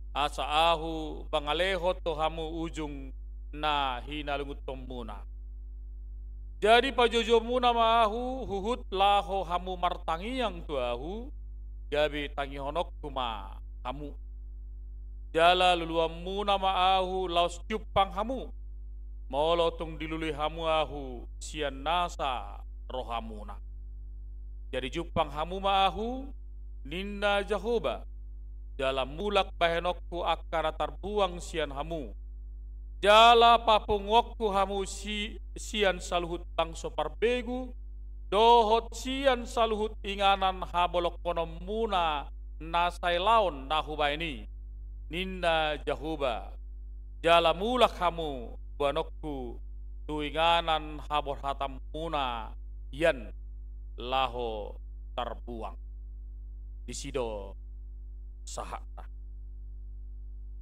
asa Ahu mangalehon tu hamu ujung na hinalungunhonmuna. Jadi pajoujouonmuna ma Ahu huhut laho hamu martangiang tu Ahu, gabe tangihononku ma hamu. Jala luluanmuna ma Ahu laos jumpang hamu, molo tung dilului hamu Ahu sian nasa rohamuna. Jadi jumpang hamu ma Ahu, ninna Jahowa, jala mulak bahenonku angka na tarbuang sian hamu. Jala papunguonku hamu si-, sian saluhut bangso parbegu, dohot sian saluhut inganan habolongkononmuna na sailaon na hubahen i, ninna Jahowa, jala mulak hamu boanonku tu inganan haborhatanmuna ian laho tarbuang. Disi do sahatna.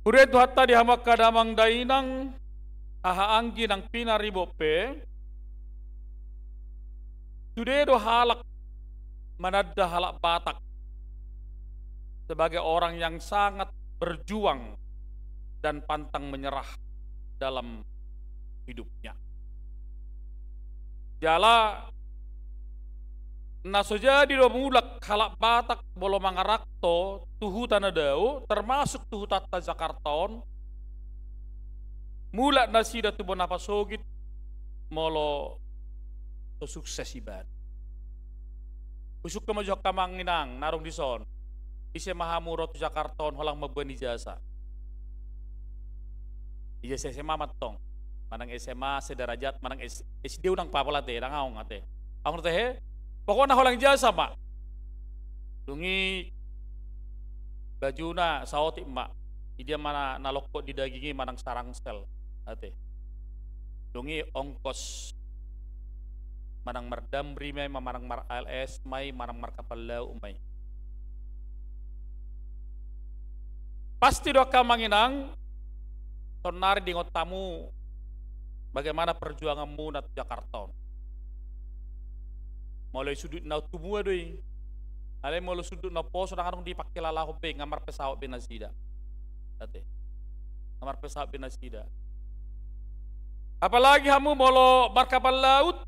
Huria ni Tuhanta, di hamu angka damang dainang, haha anggi nang pinaribot pe, sude do halak mananda halak Batak sebagai orang yang sangat berjuang dan pantang menyerah dalam hidupnya. Jala na so jadi do mulak halak Batak molo mangaranto tu huta na dao, termasuk tu hutanta Jakarta on, mulak nasida tu bona pasogit molo so sukses ibana. Husungkun ma jo angka amang inang na adong dison, ise ma hamu ro tu Jakarta on holan mamboan ijasa? Ijasa S M A mantong, manang S M A sederajat, manang S-, S D unang pala ate, ndang adong ate. Adong do tahe, pokokna holan ijasa ma. Dung i bajuna saotik ma, i dia ma na, na longkot di daging i manang sarangsel ate. Dung i ongkos manang mardamri ma i, manang mar-A L S ma i, manang markapal laut ma i. Pasti do angka amang inang, saonari diingot hamu bagaimana perjuanganmuna tu Jakarta on. Molo i sundut na tumua do i. Alai molo sundut na poso ndang adong dipangkilalahon be, nga marpesawat be nasida. Ate. Nga marpesawat be nasida. Apalagi hamu molo markapal laut,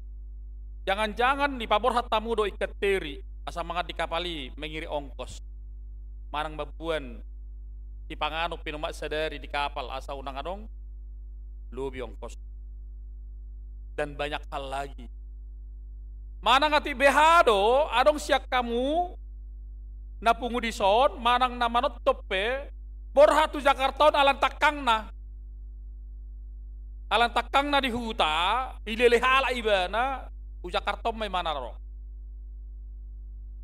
jangan-jangan dipaborhat hamu do ikan teri asa mangan di kapal i mengirim ongkos. Manang mamboan Dipanganon pe i ma sadari di kapal asa unang adong lobi ongkos. Dan banyak hal lagi. Manang atik beha do adong sian hamu na pungu dison manang na manonton pe borhat tu Jakarta on ala ni tangkangna. Ala ni tangkangna di huta, dilele halak ibana, tu Jakarta on ma ibana ro.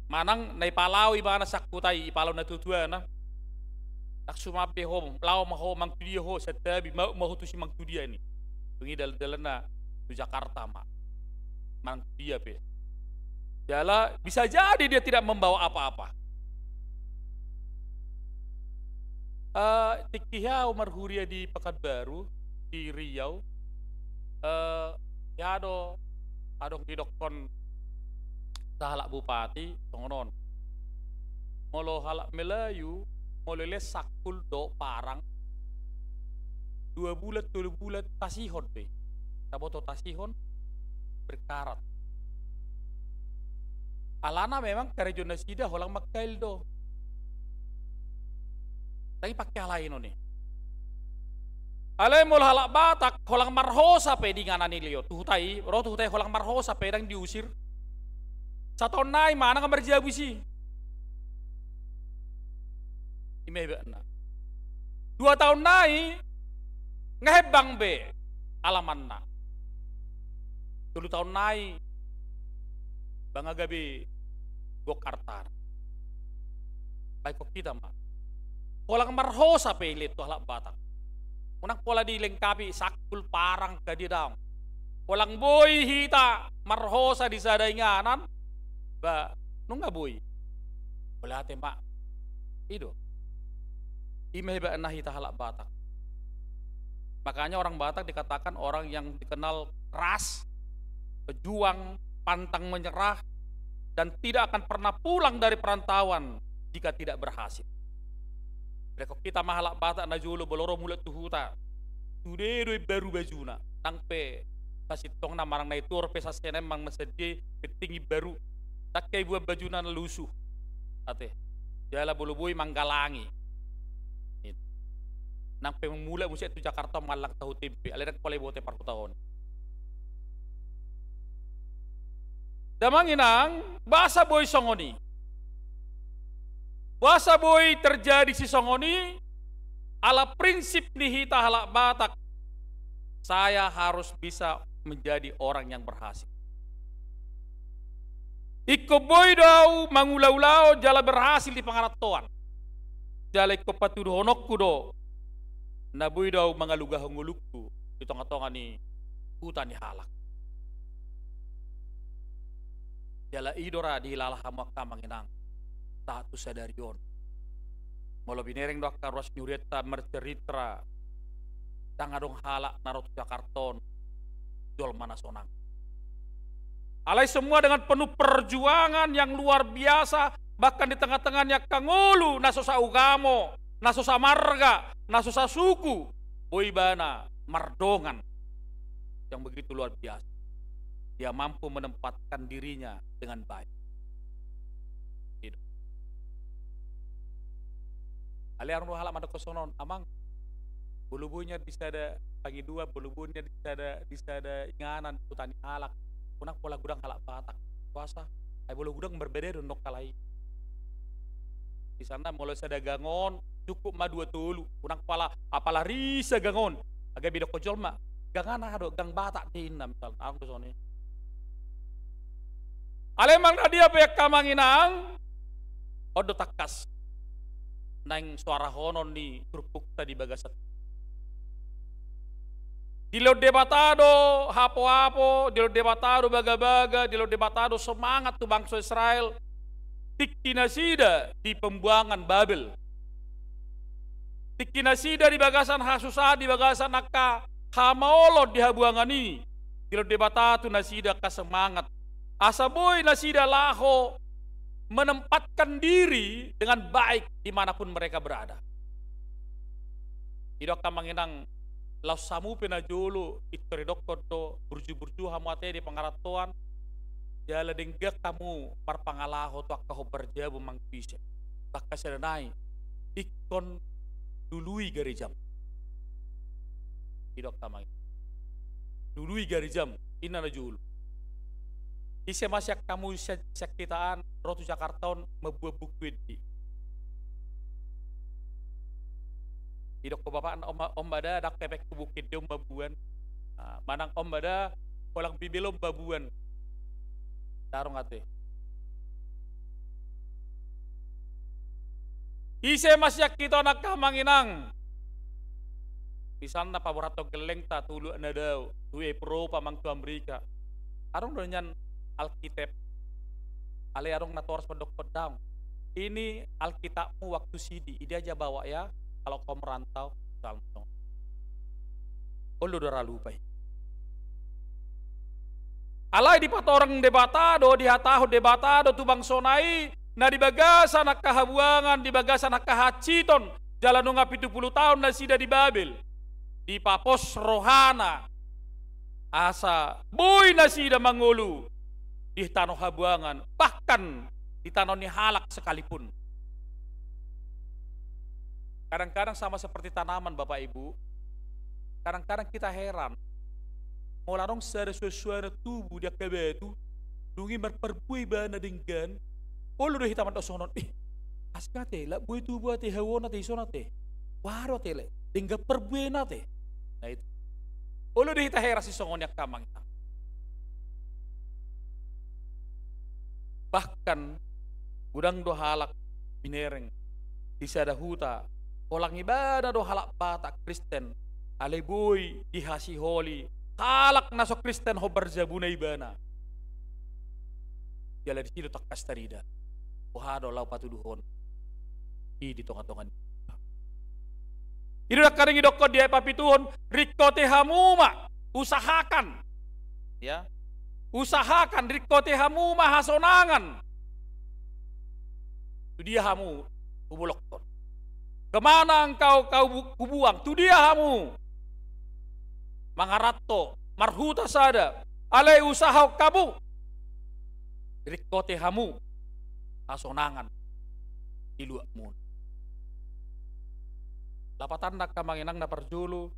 Manang na ipalao ibana sian huta i, ipalao na tuatuana. Ndang suman be ho, laho ma ho, manang tu dia ho, santabi, ma, ma ho tusi manang tu dia i. Dung i dalan-dalanna tu Jakarta ma. Manang tu dia pe. Jala bisa jadi dia tidak membawa apa-apa. Eh, tingki au marhuria di Pekanbaru, di Riau, eh, ia do adong didokkon sahalak bupati, songon on. Molo halak Melayu, molo lehen sangkul dohot parang, dua bulan, tolu bulan, tasihon do i. Taboto tasihon, berkarat. Alana memang karejo nasida holang mangkail do. Tapi pake alai non i. Alai molo halak Batak, holang marhosa pe di inganan i leo. Tu huta i, ro tu huta i holang marhosa pe ndang diusir. Sataon nai manang marjabu disi. I ma hebatna. Dua taon nai, nga hembang be alamanna. Tolu taon nai, ba nga gabe gok artana. Baen hita ma. Holang marhosa pe i lehen tu halak Batak. Unang pola dilengkapi sangkul parang gadia daong. Holang boi hita marhosa di sada inganan, ba nunga boi. Mauliate ma. I do. I ma hebatna hita halak Batak. Makanya orang Batak dikatakan orang yang dikenal keras, pejuang, pantang menyerah, dan tidak akan pernah pulang dari perantauan jika tidak berhasil. Baen hita ma halak Batak na jolo molo ro mulak tu huta. Sude do imbaru bajuna. Nang pe sasintongna manang na i tuor pe sasena manang na sadia, penting imbaru. Ndang hea iboan bajuna na lusu. Ate. Jala molo boi manggalangi. Nang pe mulak muse tu Jakarta mallang tahu tempe. Alai ndang pola iboto parhutaon. Damang inang, boasa boi songon i? Boasa boi terjadi sisongon i? Ala prinsip ni hita halak Batak, saya harus bisa menjadi orang yang berhasil. Ingkon boi do au mangula-ulaon jala berhasil di pangarantoan. Jala ingkon patuduhononku do, na boi do au mangalugahon ngolungku di tonga-tonga ni huta ni halak. Jala i do ra dihilala hamu angka amang inang, sahat tu sadari on. Molo binereng do angka ruas ni hurianta marcerita, ndang adong halak na ro tu Jakarta on jolma na sonang. Alai semua dengan penuh perjuangan yang luar biasa, bahkan di tengah-tengah ni angka ngolu na so saugamo, na so samarga, na so sasuku, boi ibana mardongan yang begitu luar biasa. Dia mampu menempatkan dirinya dengan baik. Gitu. Alai adong do halak mandokkon songon on, amang, molo boi nian di sada pangidoan, molo boi nian di sada, di sada inganan, huta ni halak, unang pola godang halak Batak. Boasa? Ai molo godang marbada do nongkal i. Misalna molo sada gangon, cukup ma dua tolu, unang pala, apala risa gangon. Gabe didokkon jolma, gang aha do, gang Batak do inna, misalna, adong do songon i. Alai manang na dia pe angka amang inang, on do tangkas naeng soarahonon ni turpukta di bagasan. Dilehon Debata do hapoapo, dilehon Debata do bagabaga, dilehon Debata do semangat tu bangso Israel. Tingki nasida di pembuangan Babel. Tingki nasida di bagasan hasusaan, di bagasan angka hamaolon di habuangan i. Dilehon Debata tu nasida angka semangat. Asa boi nasida laho menempatkan diri dengan baik di mana pun mereka berada. I do angka amang inang, laos hamu pe na jolo, pintor didokkon do, burju-burju hamu ate di pangarantoan, jala denggan hamu marpangalaho tu angka hombar jabu manang tu ise. Bahkan sada nai, ingkon lului garejam. Didok amang inang. Lului garejam, inna na jolo. Ise ma sian hamu sian, sian hita an ro tu Jakarta on mambuan buku ende? Didok ho bapakna, on ma, on ma da, ndang hepengku buku ende on mambuan. Ah, manang on ma da, holan Bibel on mambuan. Ndang adong ate. Ise ma sian hita on angka amang inang, misalna paborhathon gellengta tu luat na dao, tu Eropa manang tu Amerika. Adong do nian Alkitab. Alai adong na torus mandokkon daong. Ini Alkitabmu waktu sidi, idia ja bawa ya, kalau kau merantau, misalna. Olo do ra lupa i. Alai dipatorang Debata do, dihatahon Debata do tu bangsona i, na di bagasan angka habuangan, di bagasan angka hansiton, jala nunga pitu pulu taon nasida di Babel. Dipapos rohana, asa boi nasida mangolu di tano habuangan, bahkan di tano ni halak sekalipun. Kadang-kadang sama seperti tanaman, Bapak Ibu. Kadang-kadang kita heran. Molo adong sada suan-suanan tubu di angka batu, dung i marparbue ibana denggan, olo do hita mandok songon on, "Ih, asing ate, lak bue tubu ate, hau on ate, ison ate. Wah do ate, lak denggan parbuena ate." Nah itu. Olo do hita heran sisongon i angka amang inang. Bahkan, godang do halak binereng di sada huta, holan ibana do halak Batak Kristen, alai boi dihasiholi halak na so Kristen hombar jabuna ibana. Jala disi do tangkas tarida, boha do laho patuduhon i di tonga-tonga ni. I do nangkaning didokkon di ayat papituhon, ringkoti hamu ma, usahakan. Ya. Usahakan, ringkoti hamu ma hasonangan. Tu dia hamu hubolongkon? Kemana engkau kau bu-, kubuang? Tu dia hamu mangaranto, marhuta sada? Alai usahahon hamu, ringkoti hamu hasonangan di luatmuna. Lapatanna angka amang inang na parjolo,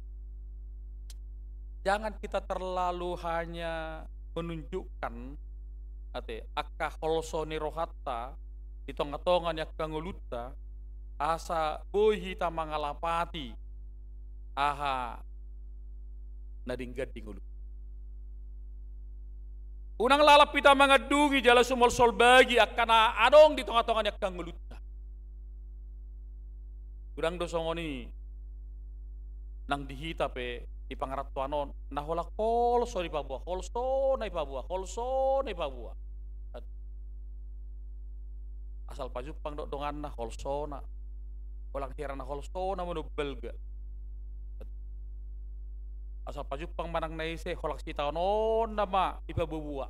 jangan kita terlalu hanya menunjukkan ate angka holso ni rohanta di tonga-tonga ni angka ngolunta, asa boi hita mangalapati aha na denggan di ngolu. Unang lalap hita mangandungi jala sumolsol bagi angka na adong di tonga-tonga ni angka ngolunta. Godang do songon i nang di hita pe di pangarantoan on, na holan holso dipaboa, holsona dipaboa, holsona dipaboa. Asal pajumpang do donganna, holsona. Holan hira na holsona manombalga. Asal pajumpang manang na ise, holan sitaononna ma dipaboa-boa.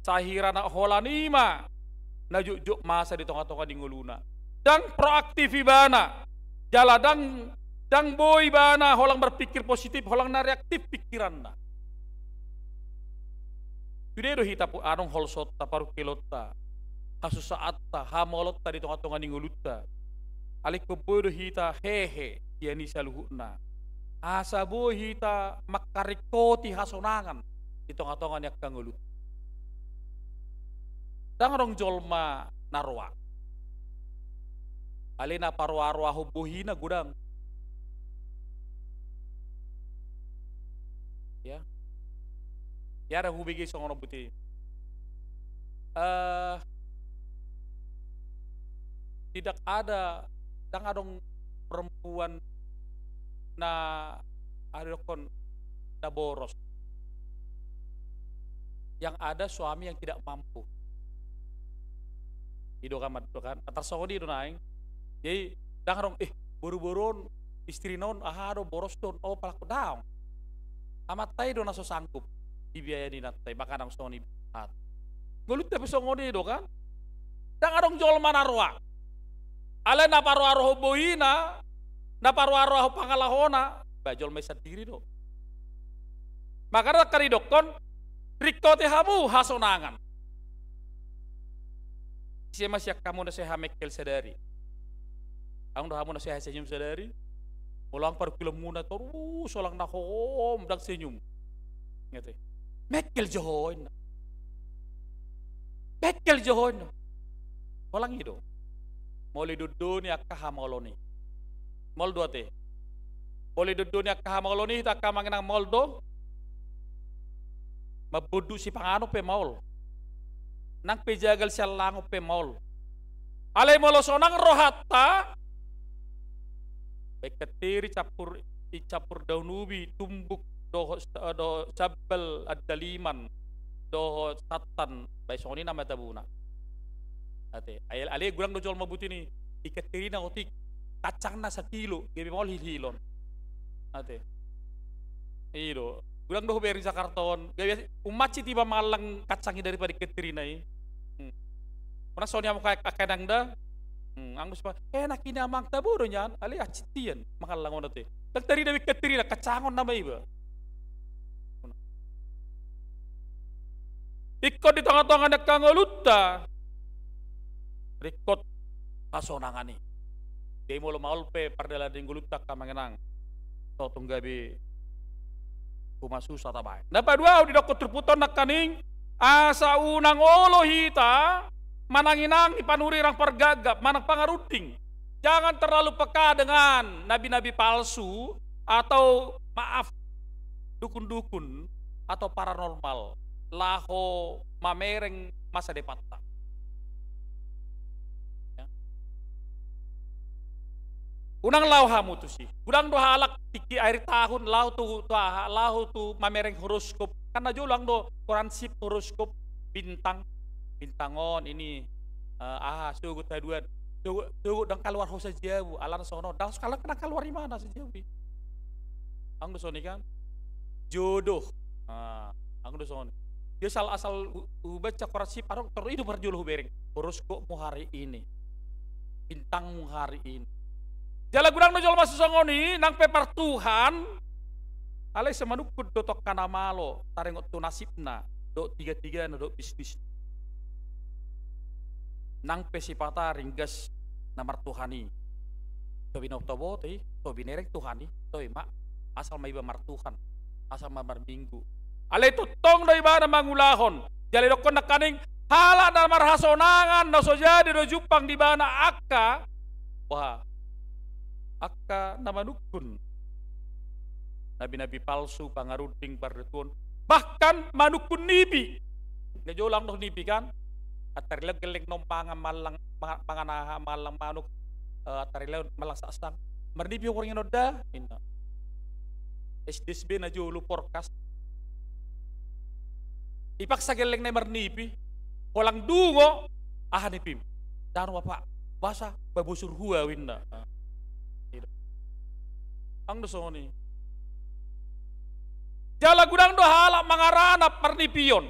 Sahira na holan i ma na jotjot masa di tonga-tonga ni ngoluna. Ndang proaktif ibana. Jala ndang, ndang boi ibana holan marpikir positif, holan na reaktif pikiranna. Sude do hita pu-, adong holsonta, parungkilonta, hasusaatta, hamaolonta di tonga-tonga ni ngolunta. Alai ingkon boi do hita hehe sian i saluhutna, asa boi hita mangkaringkoti hasonangan di tonga-tonga ni angka ngolunta. Ndang adong jolma na roa. Alai na paroa-roahon bohina godang. Ya. Ya, ada hubege songon on, boti. Eh, tidak ada, ndang adong perempuan na, aha didokkon, na boros. Yang ada suami yang tidak mampu. I do kan, do kan? Tarsongon i do naeng. Jadi, ndang adong, "Eh, boru-boru on, istrina on, aha do, boros do on, oh, palak daong." Amanta i do na so sanggup dibiayai inanta i, maka ndang songon i. Ngolunta pe songon i do kan? Ndang adong jolma na roa. Alai na paroa-roahon bohina, na paroa-roahon pangalahona, ba jolma i sandiri do. Maka ndang didokkon, ringkoti hamu hasonangan. Ise ma sian hamu na sai hamengkel sadari? Adong do hamu na sai senyum sadari? Molo adong parungkilonmuna torus holan na hohom ndang senyum. Nga te. Mengkel jo ho inna. Mengkel jo ho inna. Holan i do. Molo didondoni angka hamaolon i. Maol do ate. Molo didondoni angka hamaolon i, hita angka amang inang, maol do. Mambondut sipanganon pe maol. Nang pe jagal siallangon pe maol. Alai molo sonang rohanta, baen kenteri campur, icampur daun ubi, tumbuk, dohot, dohot sambal andaliman, dohot santan, baen songon i nama tabuna. Ate, alai, alai godang do jolma buti ni, i kenterina otik, kacangna sakilo, gabe maol hilhilon. Ate. I do. Godang do hubereng Jakarta on. Gabe ummansit iba mangallang kacang i daripada i kenterina i. Hmm. Pernah songon i amang, angka inang da. Hmm, anggo sipa, enak ini amang, tabo do nian, alai hansit hian mangallang on ate. Ndang tarida be i kenterina, kacangon nama iba. Ingkon di tongatonga ni angka ngolunta ringkot hasonangan i. Jadi molo maol pe pardalanan ni ngolunta angka amang inang, so tung gabe humasusa tabaen. Na paduahon, didokkon turpukta on nangkaning, asa unang olo hita mananginangi panurirang pargapgap manang pangarunding. Jangan terlalu peka dengan nabi-nabi palsu atau, maaf, dukun-dukun atau paranormal laho mamereng masa depanta. Ya. Unang laho hamu tusi. Godang do halak tingki akhir tahun laho tu, tu aha, laho tu mamereng horoskop. Kan na jolo adong do koran sip, horoskop, bintang. Bintang on ini, eh, aha, sogot haduan. Sogot, sogot ndang kaluar ho sajabu, alana songon on. Ndang, ndang kaluar imana sajabu i. Adong do songon i kan? Jodoh. Nah, adong do songon i. Dia asal, asal hu-, hubaca koran sip, adong, tor i do parjolo hubereng. Horoskopmu hari ini. Bintangmu hari ini. Jala godang do jolma sisongon i, nang pe partuhan, alai sai manungkun do tu angka na malo, taringot tu nasibna, dohot tigatigana, dohot bisnisna. Nang pe sipata ringgas na martuhan i. Tobi na tabo i, tobi na bereng Tuhan i, tobi ma, asal ma iba martuhan, asal ma marminggu. Alai tongtong do ibana mangulahon. Jala didokkon nangkaning, halak na marhasonangan na so jadi do jumpang di ibana angka, wah, angka na manungkun nabi-nabi palsu, pangarunding, pardatuon, bahkan manungkun nipi. Na jolo adong do nipi kan? Antar i laon gelleng na on mangan, mangallang, ma-, mangan aha, mangallang manuk, eh, antar i laon mangallang saksang. Marnipi ho borngin on da, inna. S D S B na jolo, porkas. Dipaksa gellengna i marnipi. Holan dungo, aha nipim? Dano, Bapak, boasa, babosur hua au, inna. Adong do songon i. Jala godang do halak mangaranap parnipion.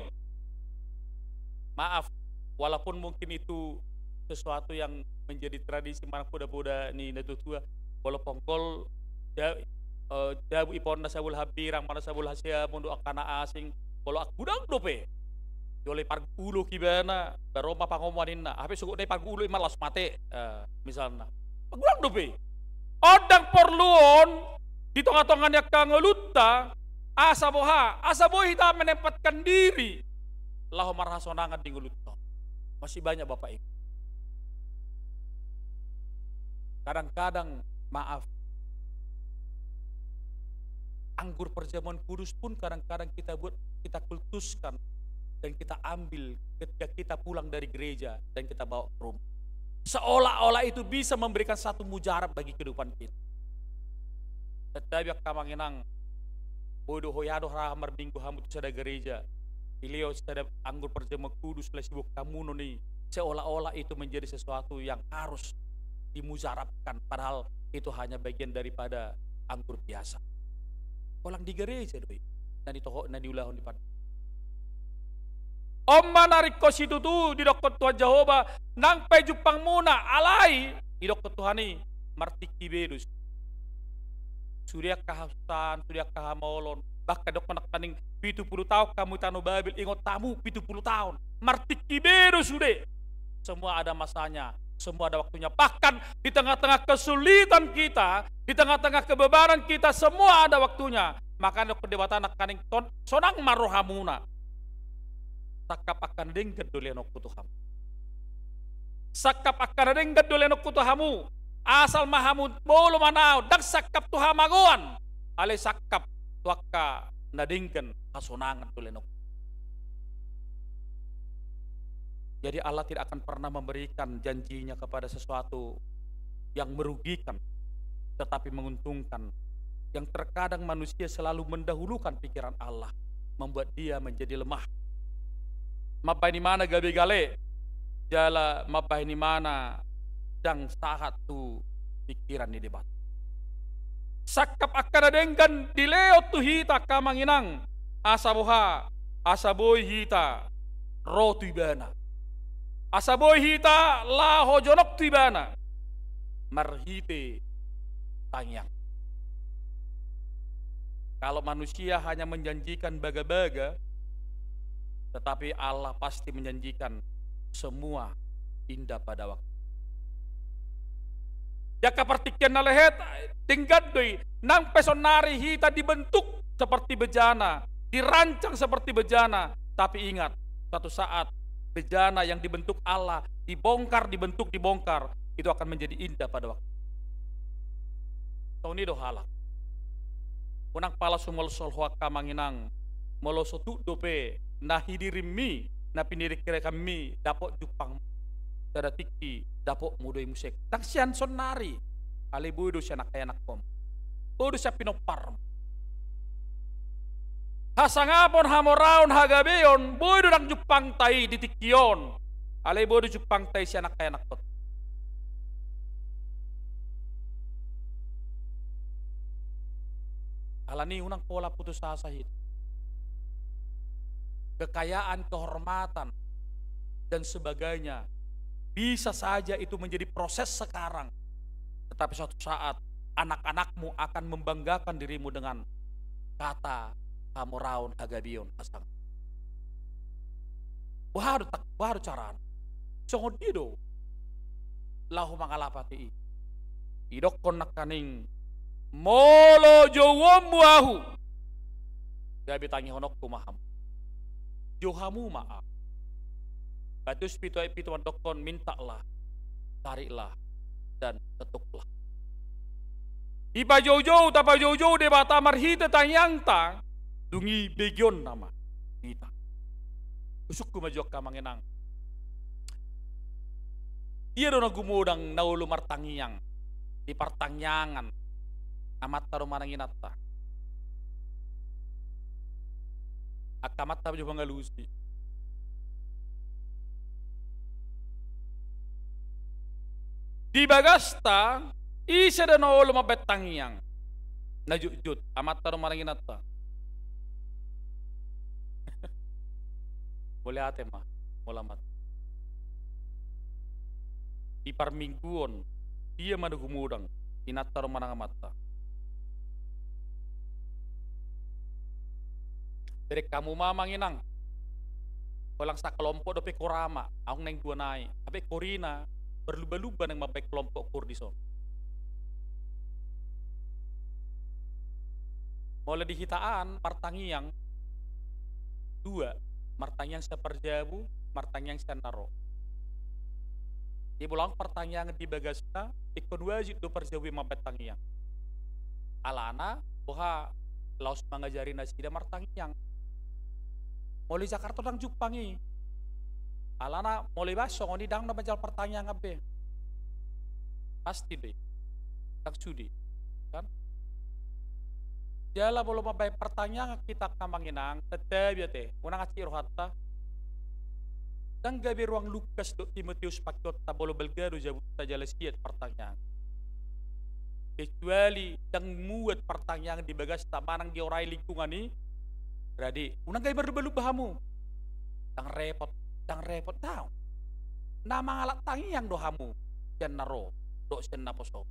Maaf, walaupun mungkin itu sesuatu yang menjadi tradisi manang poda-poda ni natua-tua, molo ponggol ja-, eh, jabu ipaonna sabul hambirang manang sabul hasiamun dohot angka na asing, molo godang dope. Jolo ipargulok ibana, baru ma pangomoan inna, hape sogotna ipargulok i ma laos mate, eh, misalna. Godang dope. On ndang porlu on di tongatonga ni angka ngolunta, asa boha, asa boi hita menempatkan diri laho marhasonangan di ngolunta. Masih banyak Bapak Ibu. Kadang-kadang, maaf, anggur perjamuan kudus pun kadang-kadang kita buat, kita kultuskan, dan kita ambil ketika kita pulang dari gereja dan kita bawa ke rumah. Seolah-olah itu bisa memberikan satu mujarab bagi kehidupan kita. Tetapi angka amang inang, boi do ho, ia do ra marminggu hamu tu sada gereja, dilehon sada anggur perjamuan kudus, laos diboan hamu non i, seolah-olah itu menjadi sesuatu yang harus dimujarabkan, padahal itu hanya bagian daripada anggur biasa. Holan di gereja do i na nitoho, na niulahon di pan-. On ma na ringkot situtu didokkon Tuhan Jahowa, nang pe jumpangmuna, alai didokkon Tuhan i, martingki be do sude angka hasusaan, sude angka hamaolon. Bahkan didokkon nangkaning pitu pulu taon hamu di tano Babel, ingot hamu pitu pulu taon. Martingki be do sude. Semua ada masanya. Semua ada waktunya. Bahkan di tengah-tengah kesulitan kita, di tengah-tengah kebebanan kita, semua ada waktunya. Makana didok Debata nangkaning, "Sonang ma rohamuna. Sangkap angka na denggan do lehononku tu hamu. Sangkap angka na denggan do lehononku tu hamu. Asal ma hamu bolo manaon, ndang sangkap tu hamagoan, alai sangkap tu angka na denggan, hasonangan do lehononku." Jadi Allah tidak akan pernah memberikan janjinya kepada sesuatu yang merugikan, tetapi menguntungkan. Yang terkadang manusia selalu mendahulukan pikiran Allah, membuat dia menjadi lemah. Mambahen imana gabe gale, jala mambahen imana ndang sahat tu pikiran ni Debata. Sangkap angka na denggan dilehon tu hita angka amang inang, asa boha, asa boi hita ro tu Ibana. Asa boi hita laho jonok tu Ibana marhite tangiang. Kalau manusia hanya menjanjikan baga-baga, tetapi Allah pasti menjanjikan semua indah pada waktu. Di angka partingkian na lehet, denggan do i, nang pe saonnari hita dibentuk seperti bejana, dirancang seperti bejana, tapi ingat, suatu saat bejana yang dibentuk Allah dibongkar, dibentuk, dibongkar, itu akan menjadi indah pada waktu. Songon i do halak. Unang pala sumolsol ho angka amang inang, molo so tuk dope na hidirimmi, na pinirikirakanmi dapot jumpang, sada tingki dapotmu do i muse. Ndang sian saonnari, alai boi do sian angka ianakhon. Boi do sian pinomparmu. Hasangapon, hamoraon, hagabeon, boi do ndang jumpangta i di tingki on, alai boi do jumpangta i sian angka ianakhon. Alani i unang pola putus asa hita. Kekayaan, kehormatan, dan sebagainya, bisa saja itu menjadi proses sekarang, tetapi suatu saat anak-anakmu akan membanggakan dirimu dengan kata hamoraon, hagabeon, hasangapon. Boha do tak, boha do carana? Songon dia do laho mangalapati i? Didokkon nangkaning, molo jouonmu ahu, gabe tangihononku ma hamu. Jou hamu ma ahu. Matius pitu ayat pitu mandokkon, mintalah, carilah, dan ketuklah. Dipajoujou, tapajoujou Debata marhite tangiangta, dung i begeonna ma hita. Husungkun ma jo angka amang inang. Dia do na gumodang na olo martangiang di partangiangan, amanta do manang inanta. Angka amanta jo mangalusi. Di bagasta, ise do na olo mambahen tangiang na jotjot, amanta do manang inanta? Mauliate ma, molo amanta. Di parmingguon, dia ma na gumodang, inanta do manang amanta? Bereng hamu ma amang inang. Holan sakelompok dope koor ama, adong naeng dua nai. Hape koorina berlumba-lumba naeng mambahen kelompok koor dison. Molo di hita an martangiang dua, martangiang sian parjabu, martangiang sian na ro. Jadi molo adong partangiangan di bagasta, ingkon wajib do parjabu i mambahen tangiang. Alana boha, laos mangajari nasida martangiang. Molo i Jakarta ndang jumpang i. Alana molo iba songon i ndang na manjalo partangiangan be. Pasti do i. Ndang sude. Kan? Jala molo mambahen partangiangan hita angka amang inang, santabi ate, unang hansit rohanta. Ndang gabe ruang Lukas dohot Timoteus pangkeonta molo balga do jabunta jala siat partangiangan. Kecuali ndang muat partangiangan di bagasta manang diorai lingkungan i, rade, unang gabe marlumba-lumba hamu. Ndang repot, ndang repot, daong. Na mangalap tangiang do hamu sian na ro dohot sian naposo.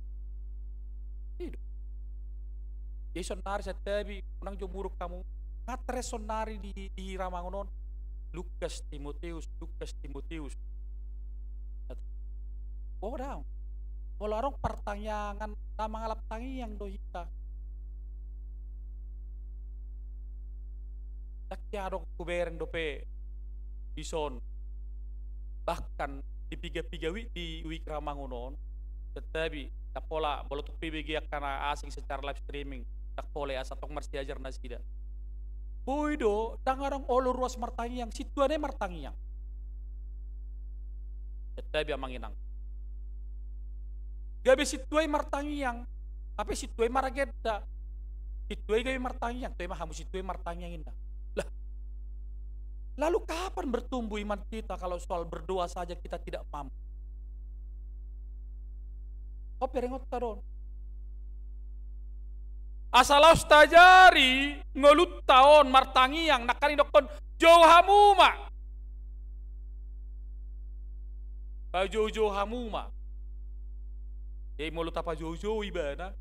I do. Jadi saonnari santabi, unang jo muruk hamu. Nga terus saonnari di, di hiramangon on, Lukas, Timoteus, Lukas, Timoteus. Boha daong. Molo adong partangiangan, na mangalap tangiang do hita. Ndang adong hubereng dope dison. Bahkan di piga-piga wijk di wijk Rawamangun on, tetapi ndang pola, molo tung pe ibege angka na asing secara live streaming, ndang pola, asa tong marsiajar nasida. Boi do, ndang adong olo ruas martangiang, sintua nai martangiang. Tetapi amang inang, gabe sintua i martangiang, hape sintua i maragenda. Sintua i gabe martangiang, toe ma hamu sintua i martangiang, inna. Lah, lalu kapan bertumbuh iman kita kalau soal berdoa saja kita tidak mampu? Huberengonta do on. Asa laos taajari ngolunta on martangiang, nangkin didokkon, jou hamu ma. Pajoujou hamu ma. Jadi molo tapajoujou ibana,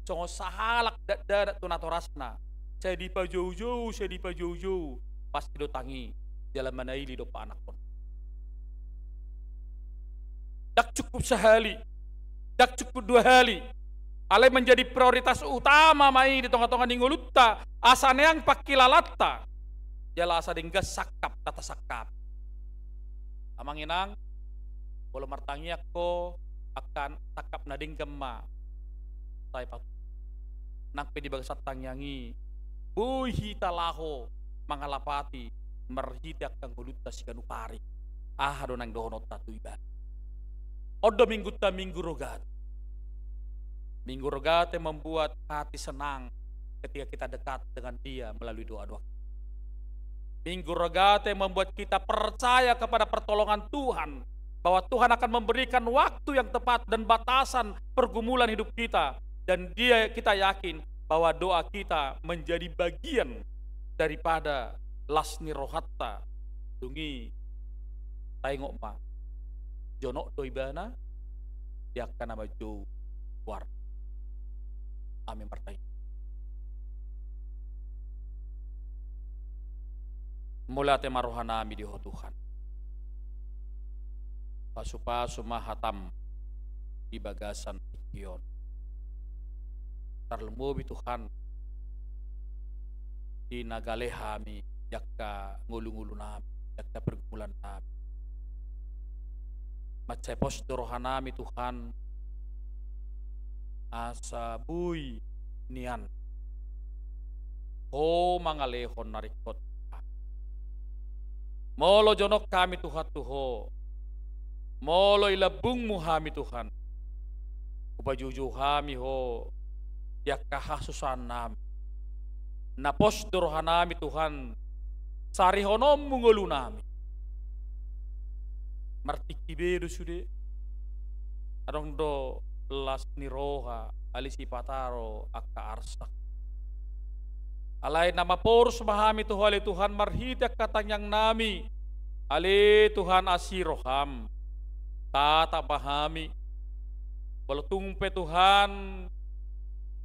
songon sahalak dakdanak tu natorasna, sai dipajoujou, sai dipajoujou, pasti do tangi jala manaili dompak anakkon. Ndang cukup sahali, ndang cukup dua hali, alai menjadi prioritas utama ma i di tonga-tonga ni ngolunta, asa neang pangkilalanta, jala asa denggan sangkap na tasangkapi. Amang inang, molo martangiang ho, angka sangkap na denggan ma sai patudu. Nang pe di bagasan tangiang i, boi hita laho mangalapati marhite angka ngolunta siganup ari. Aha do naeng dohononta tu ibana? On do minggunta Minggu Rogate. Minggu Rogate membuat hati senang ketika kita dekat dengan Dia melalui doa-doa. Minggu Rogate membuat kita percaya kepada pertolongan Tuhan, bahwa Tuhan akan memberikan waktu yang tepat dan batasan pergumulan hidup kita. Dan dia, kita yakin bahwa doa kita menjadi bagian daripada las ni rohanta. Dung i, taingot ma, jonok do ibana di angka na manjou goarna. Amin, martangiang. Mauliate ma rohanami di Ho Tuhan. Pasupasu ma hataM di bagasan tingki on. Tarlumobi Tuhan, di na gale hami di angka ngolu-ngolunami, di angka pergumulannami. Mansai pos do rohanami Tuhan, asa boi nian Ho mangalehon na ringkot. Molo jonok hami Tuhan tu Ho, molo i lambungMu hami Tuhan, hupajoujou hami Ho di angka hasusaannami. Na pos do rohanami Tuhan, sarihononMu ngolunami. Martingki be do sude, adong do las ni roha, alai sipata do angka arsak. Alai na maporus ma hami tu Ho ale Tuhan marhite angka tangiangnami. Ale Tuhan, asi rohaM, tatap ma hami. Molo tung pe Tuhan,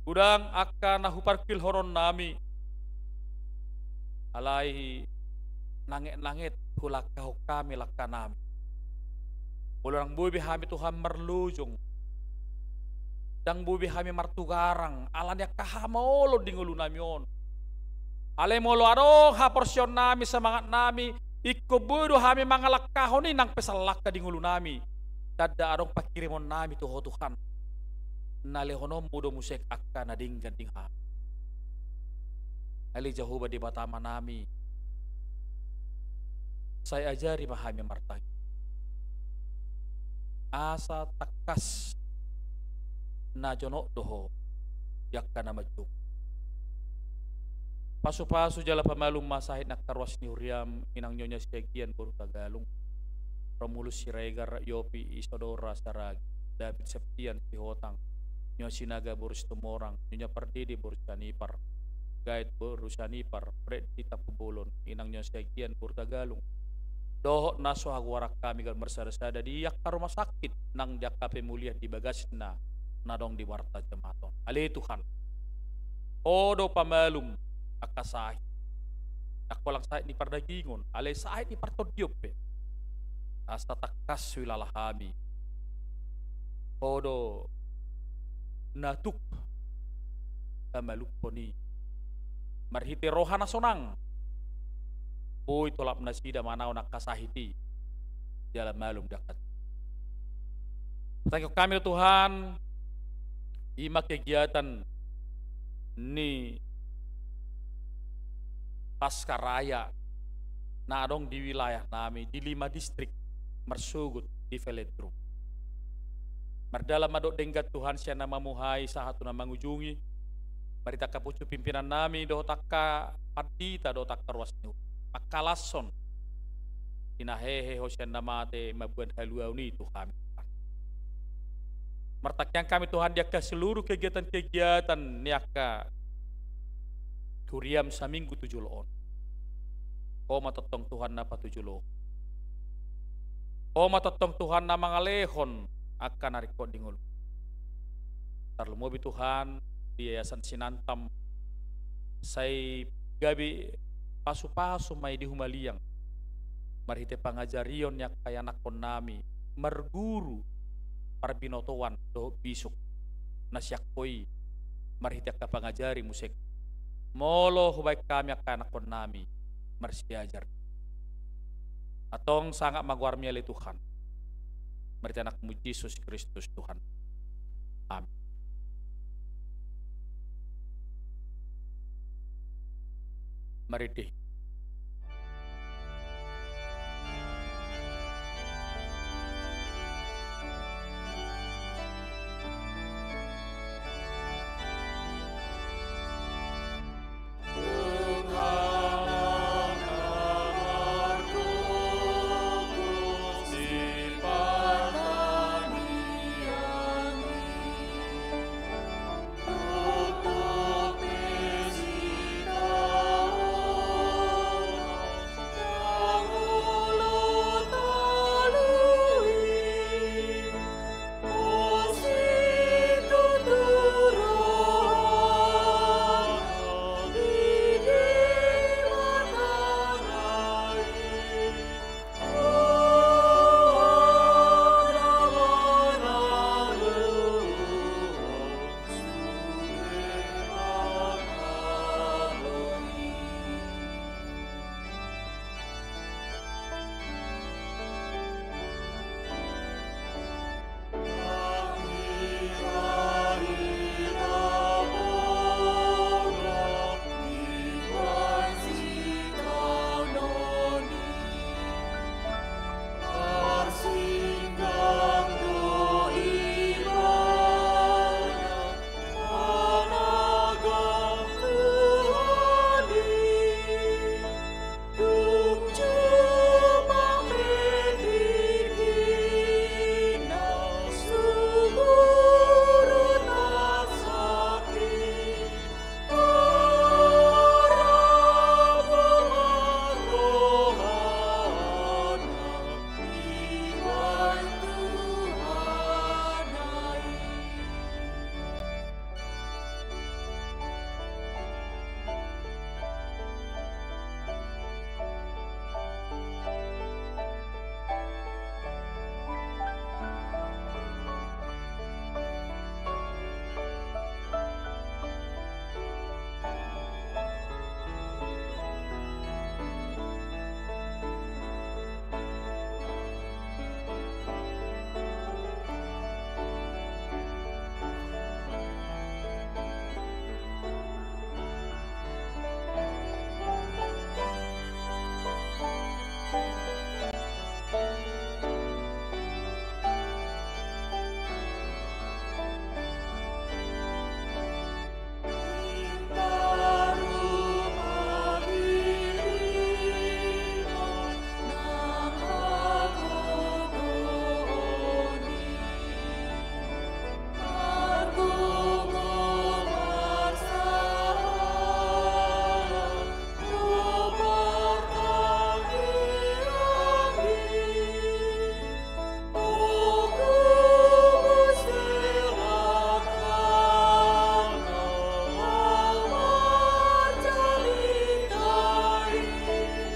godang angka na huparungkilhononnami, alai nanget-nanget hulangkahon hami langkanami. Molo ndang boi be hami Tuhan marlojong, ndang boi be hami martugarang ala ni angka hamaolon di ngolunami on. Alai molo adong haporseaonnami, semangatnami, ingkon boi do hami mangalangkahon i nang pe sallangka di ngolunami. Tanda adong pangkirimonnami tu Ho Tuhan, na lehononMu do muse angka na denggan di hami. Ale Jahowa Debata Amanami, sai ajari ma hami martangiang, asa tangkas na jonok do Ho di angka na manjou. Pasupasu jala pamalum ma sahit ni angka ruas ni huriaM, Inang Nyonya Siagian boru Tagalung, Romulus Siregar, Yopi Isodora Saragi, David Septian Sihotang, Nyonya Sinaga boru Situmorang, Nyonya Pardede boru Sianipar, Gait boru Sianipar, Freddy Tampubolon, Inang Nyonya Siagian boru Tagalung, dohot na so hagoaran hami ganup marsada-sada di angka rumah sakit nang di angka pemulihan di bagasna na adong di Warta Jamaton. Ale Tuhan, Ho do pamalum angka sahit, ndang holan sahit ni pardagingon, alai sahit ni partondion pe. Asa tangkas huilala hami Ho do na tuk pamalumhon i. Marhite roha na sonang, boi tolap nasida manaon angka sahit i jala malum di angka tingki. Tangihon hami do Tuhan, i ma kegiatan ni Paskah Raya na adong di wilayah nami di lima distrik marsogot di Velodrome. Mardalan ma dohot denggan Tuhan sian na mamuhai sahat tu na mangujungi. Marhite angka pucuk pimpinan nami dohot angka pandita dohot angka ruas ni uhum, mangkalashon di na hehe Ho sian na mate mamboan haluaon i tu hami. Martangiang hami Tuhan di angka seluruh kegiatan-kegiatan ni angka huriaM saminggu tu jolo on. Ho ma tongtong Tuhan na patujolo. Ho ma tongtong Tuhan na mangalehon angka na ringkot di ngolu. Tarlumobi Tuhan di Yayasan Sinantam, sai gabe pasu-pasu ma i di humaliang marhite pangajarion ni angka ianakhon nami marguru parbinotoan dohot bisuk na sian Ho i, marhite angka pangajari muse molo hubaen hami angka ianakhon nami marsiajar. Antong sangap ma goarMi ale Tuhan, marhite AnakMu Jesus Kristus Tuhan. Amin. Marende.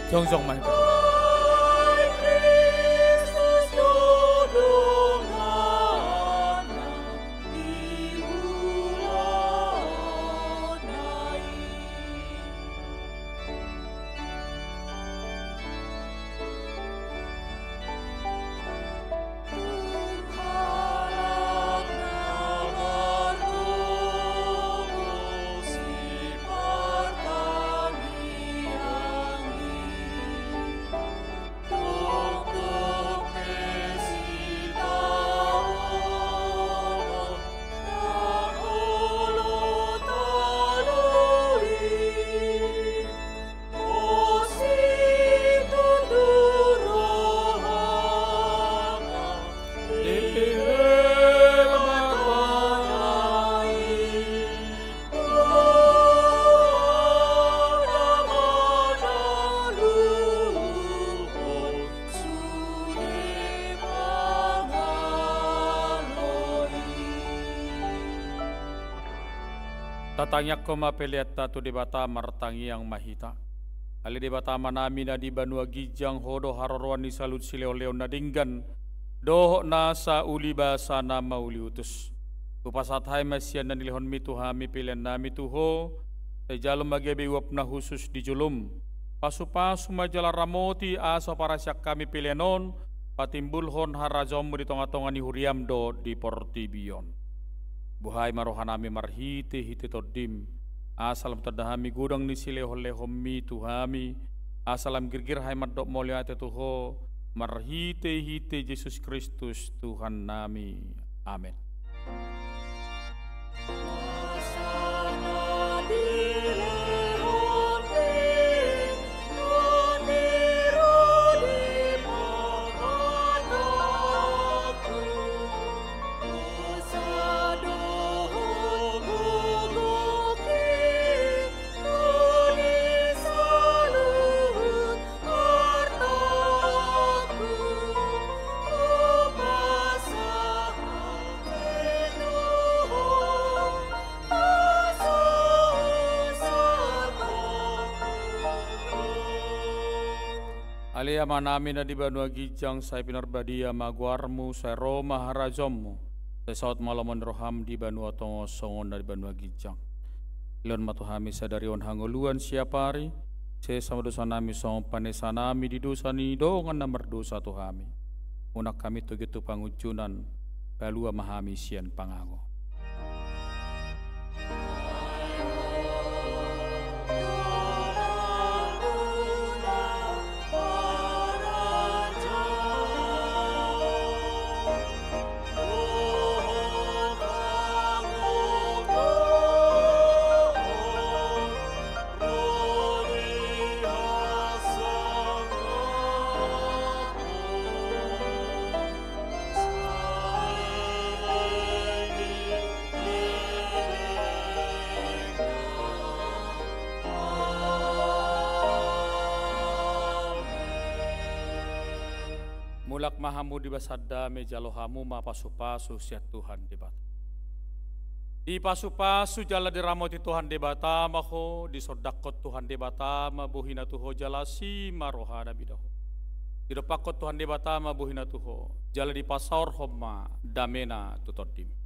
Jongjong ma hita. Tatangiangkon ma peleanta tu Debata. Martangiang ma hita. Ale Debata Amanami na di banua ginjang, Ho do haroroan ni saluhut silehonlehon na denggan dohot nasa uli basa na mauliutus. Hupasahat hami ma sian na nilehonmi tu hami peleannami tu Ho. Sai jalo ma gabe uap na hushus di jolom. Pasupasu ma jala ramoti asa huparasian hami pelean on patimbulhon harajaonmu di tongatonga ni huriam dohot di portibi on. Buhai ma rohanami marhitehite Tondim, asa lam tanda hami godang ni silehonlehonmi tu hami, asa lam girgir hami mandok mauliate tu Ho, marhitehite Jesus Kristus Tuhannami. Amen. Ale Amanami na di banua ginjang, sai pinarbadia ma goarmu, sai ro ma harajaonmu, sai saut ma lomo ni roham di banua tonga on songon na di banua ginjang. Lehon ma tu hami sadari on hangoluan siapari, sesa ma dosanami songon panesanami di dosa ni dongan na mardosa tu hami. Unang hami togihon tu pangunjunan, palua ma hami sian pangago. Mulak ma hamu di bagasan dame, jalo hamu ma pasupasu sian Tuhan Debata. Dipasupasu jala diramoti Tuhan Debata ma ho, disondangkon Tuhan Debata ma bohina tu ho jala asi ma rohana mida ho. Didompakkon Tuhan Debata ma bohina tu ho, jala dipasaorhon ma damena tu tondim.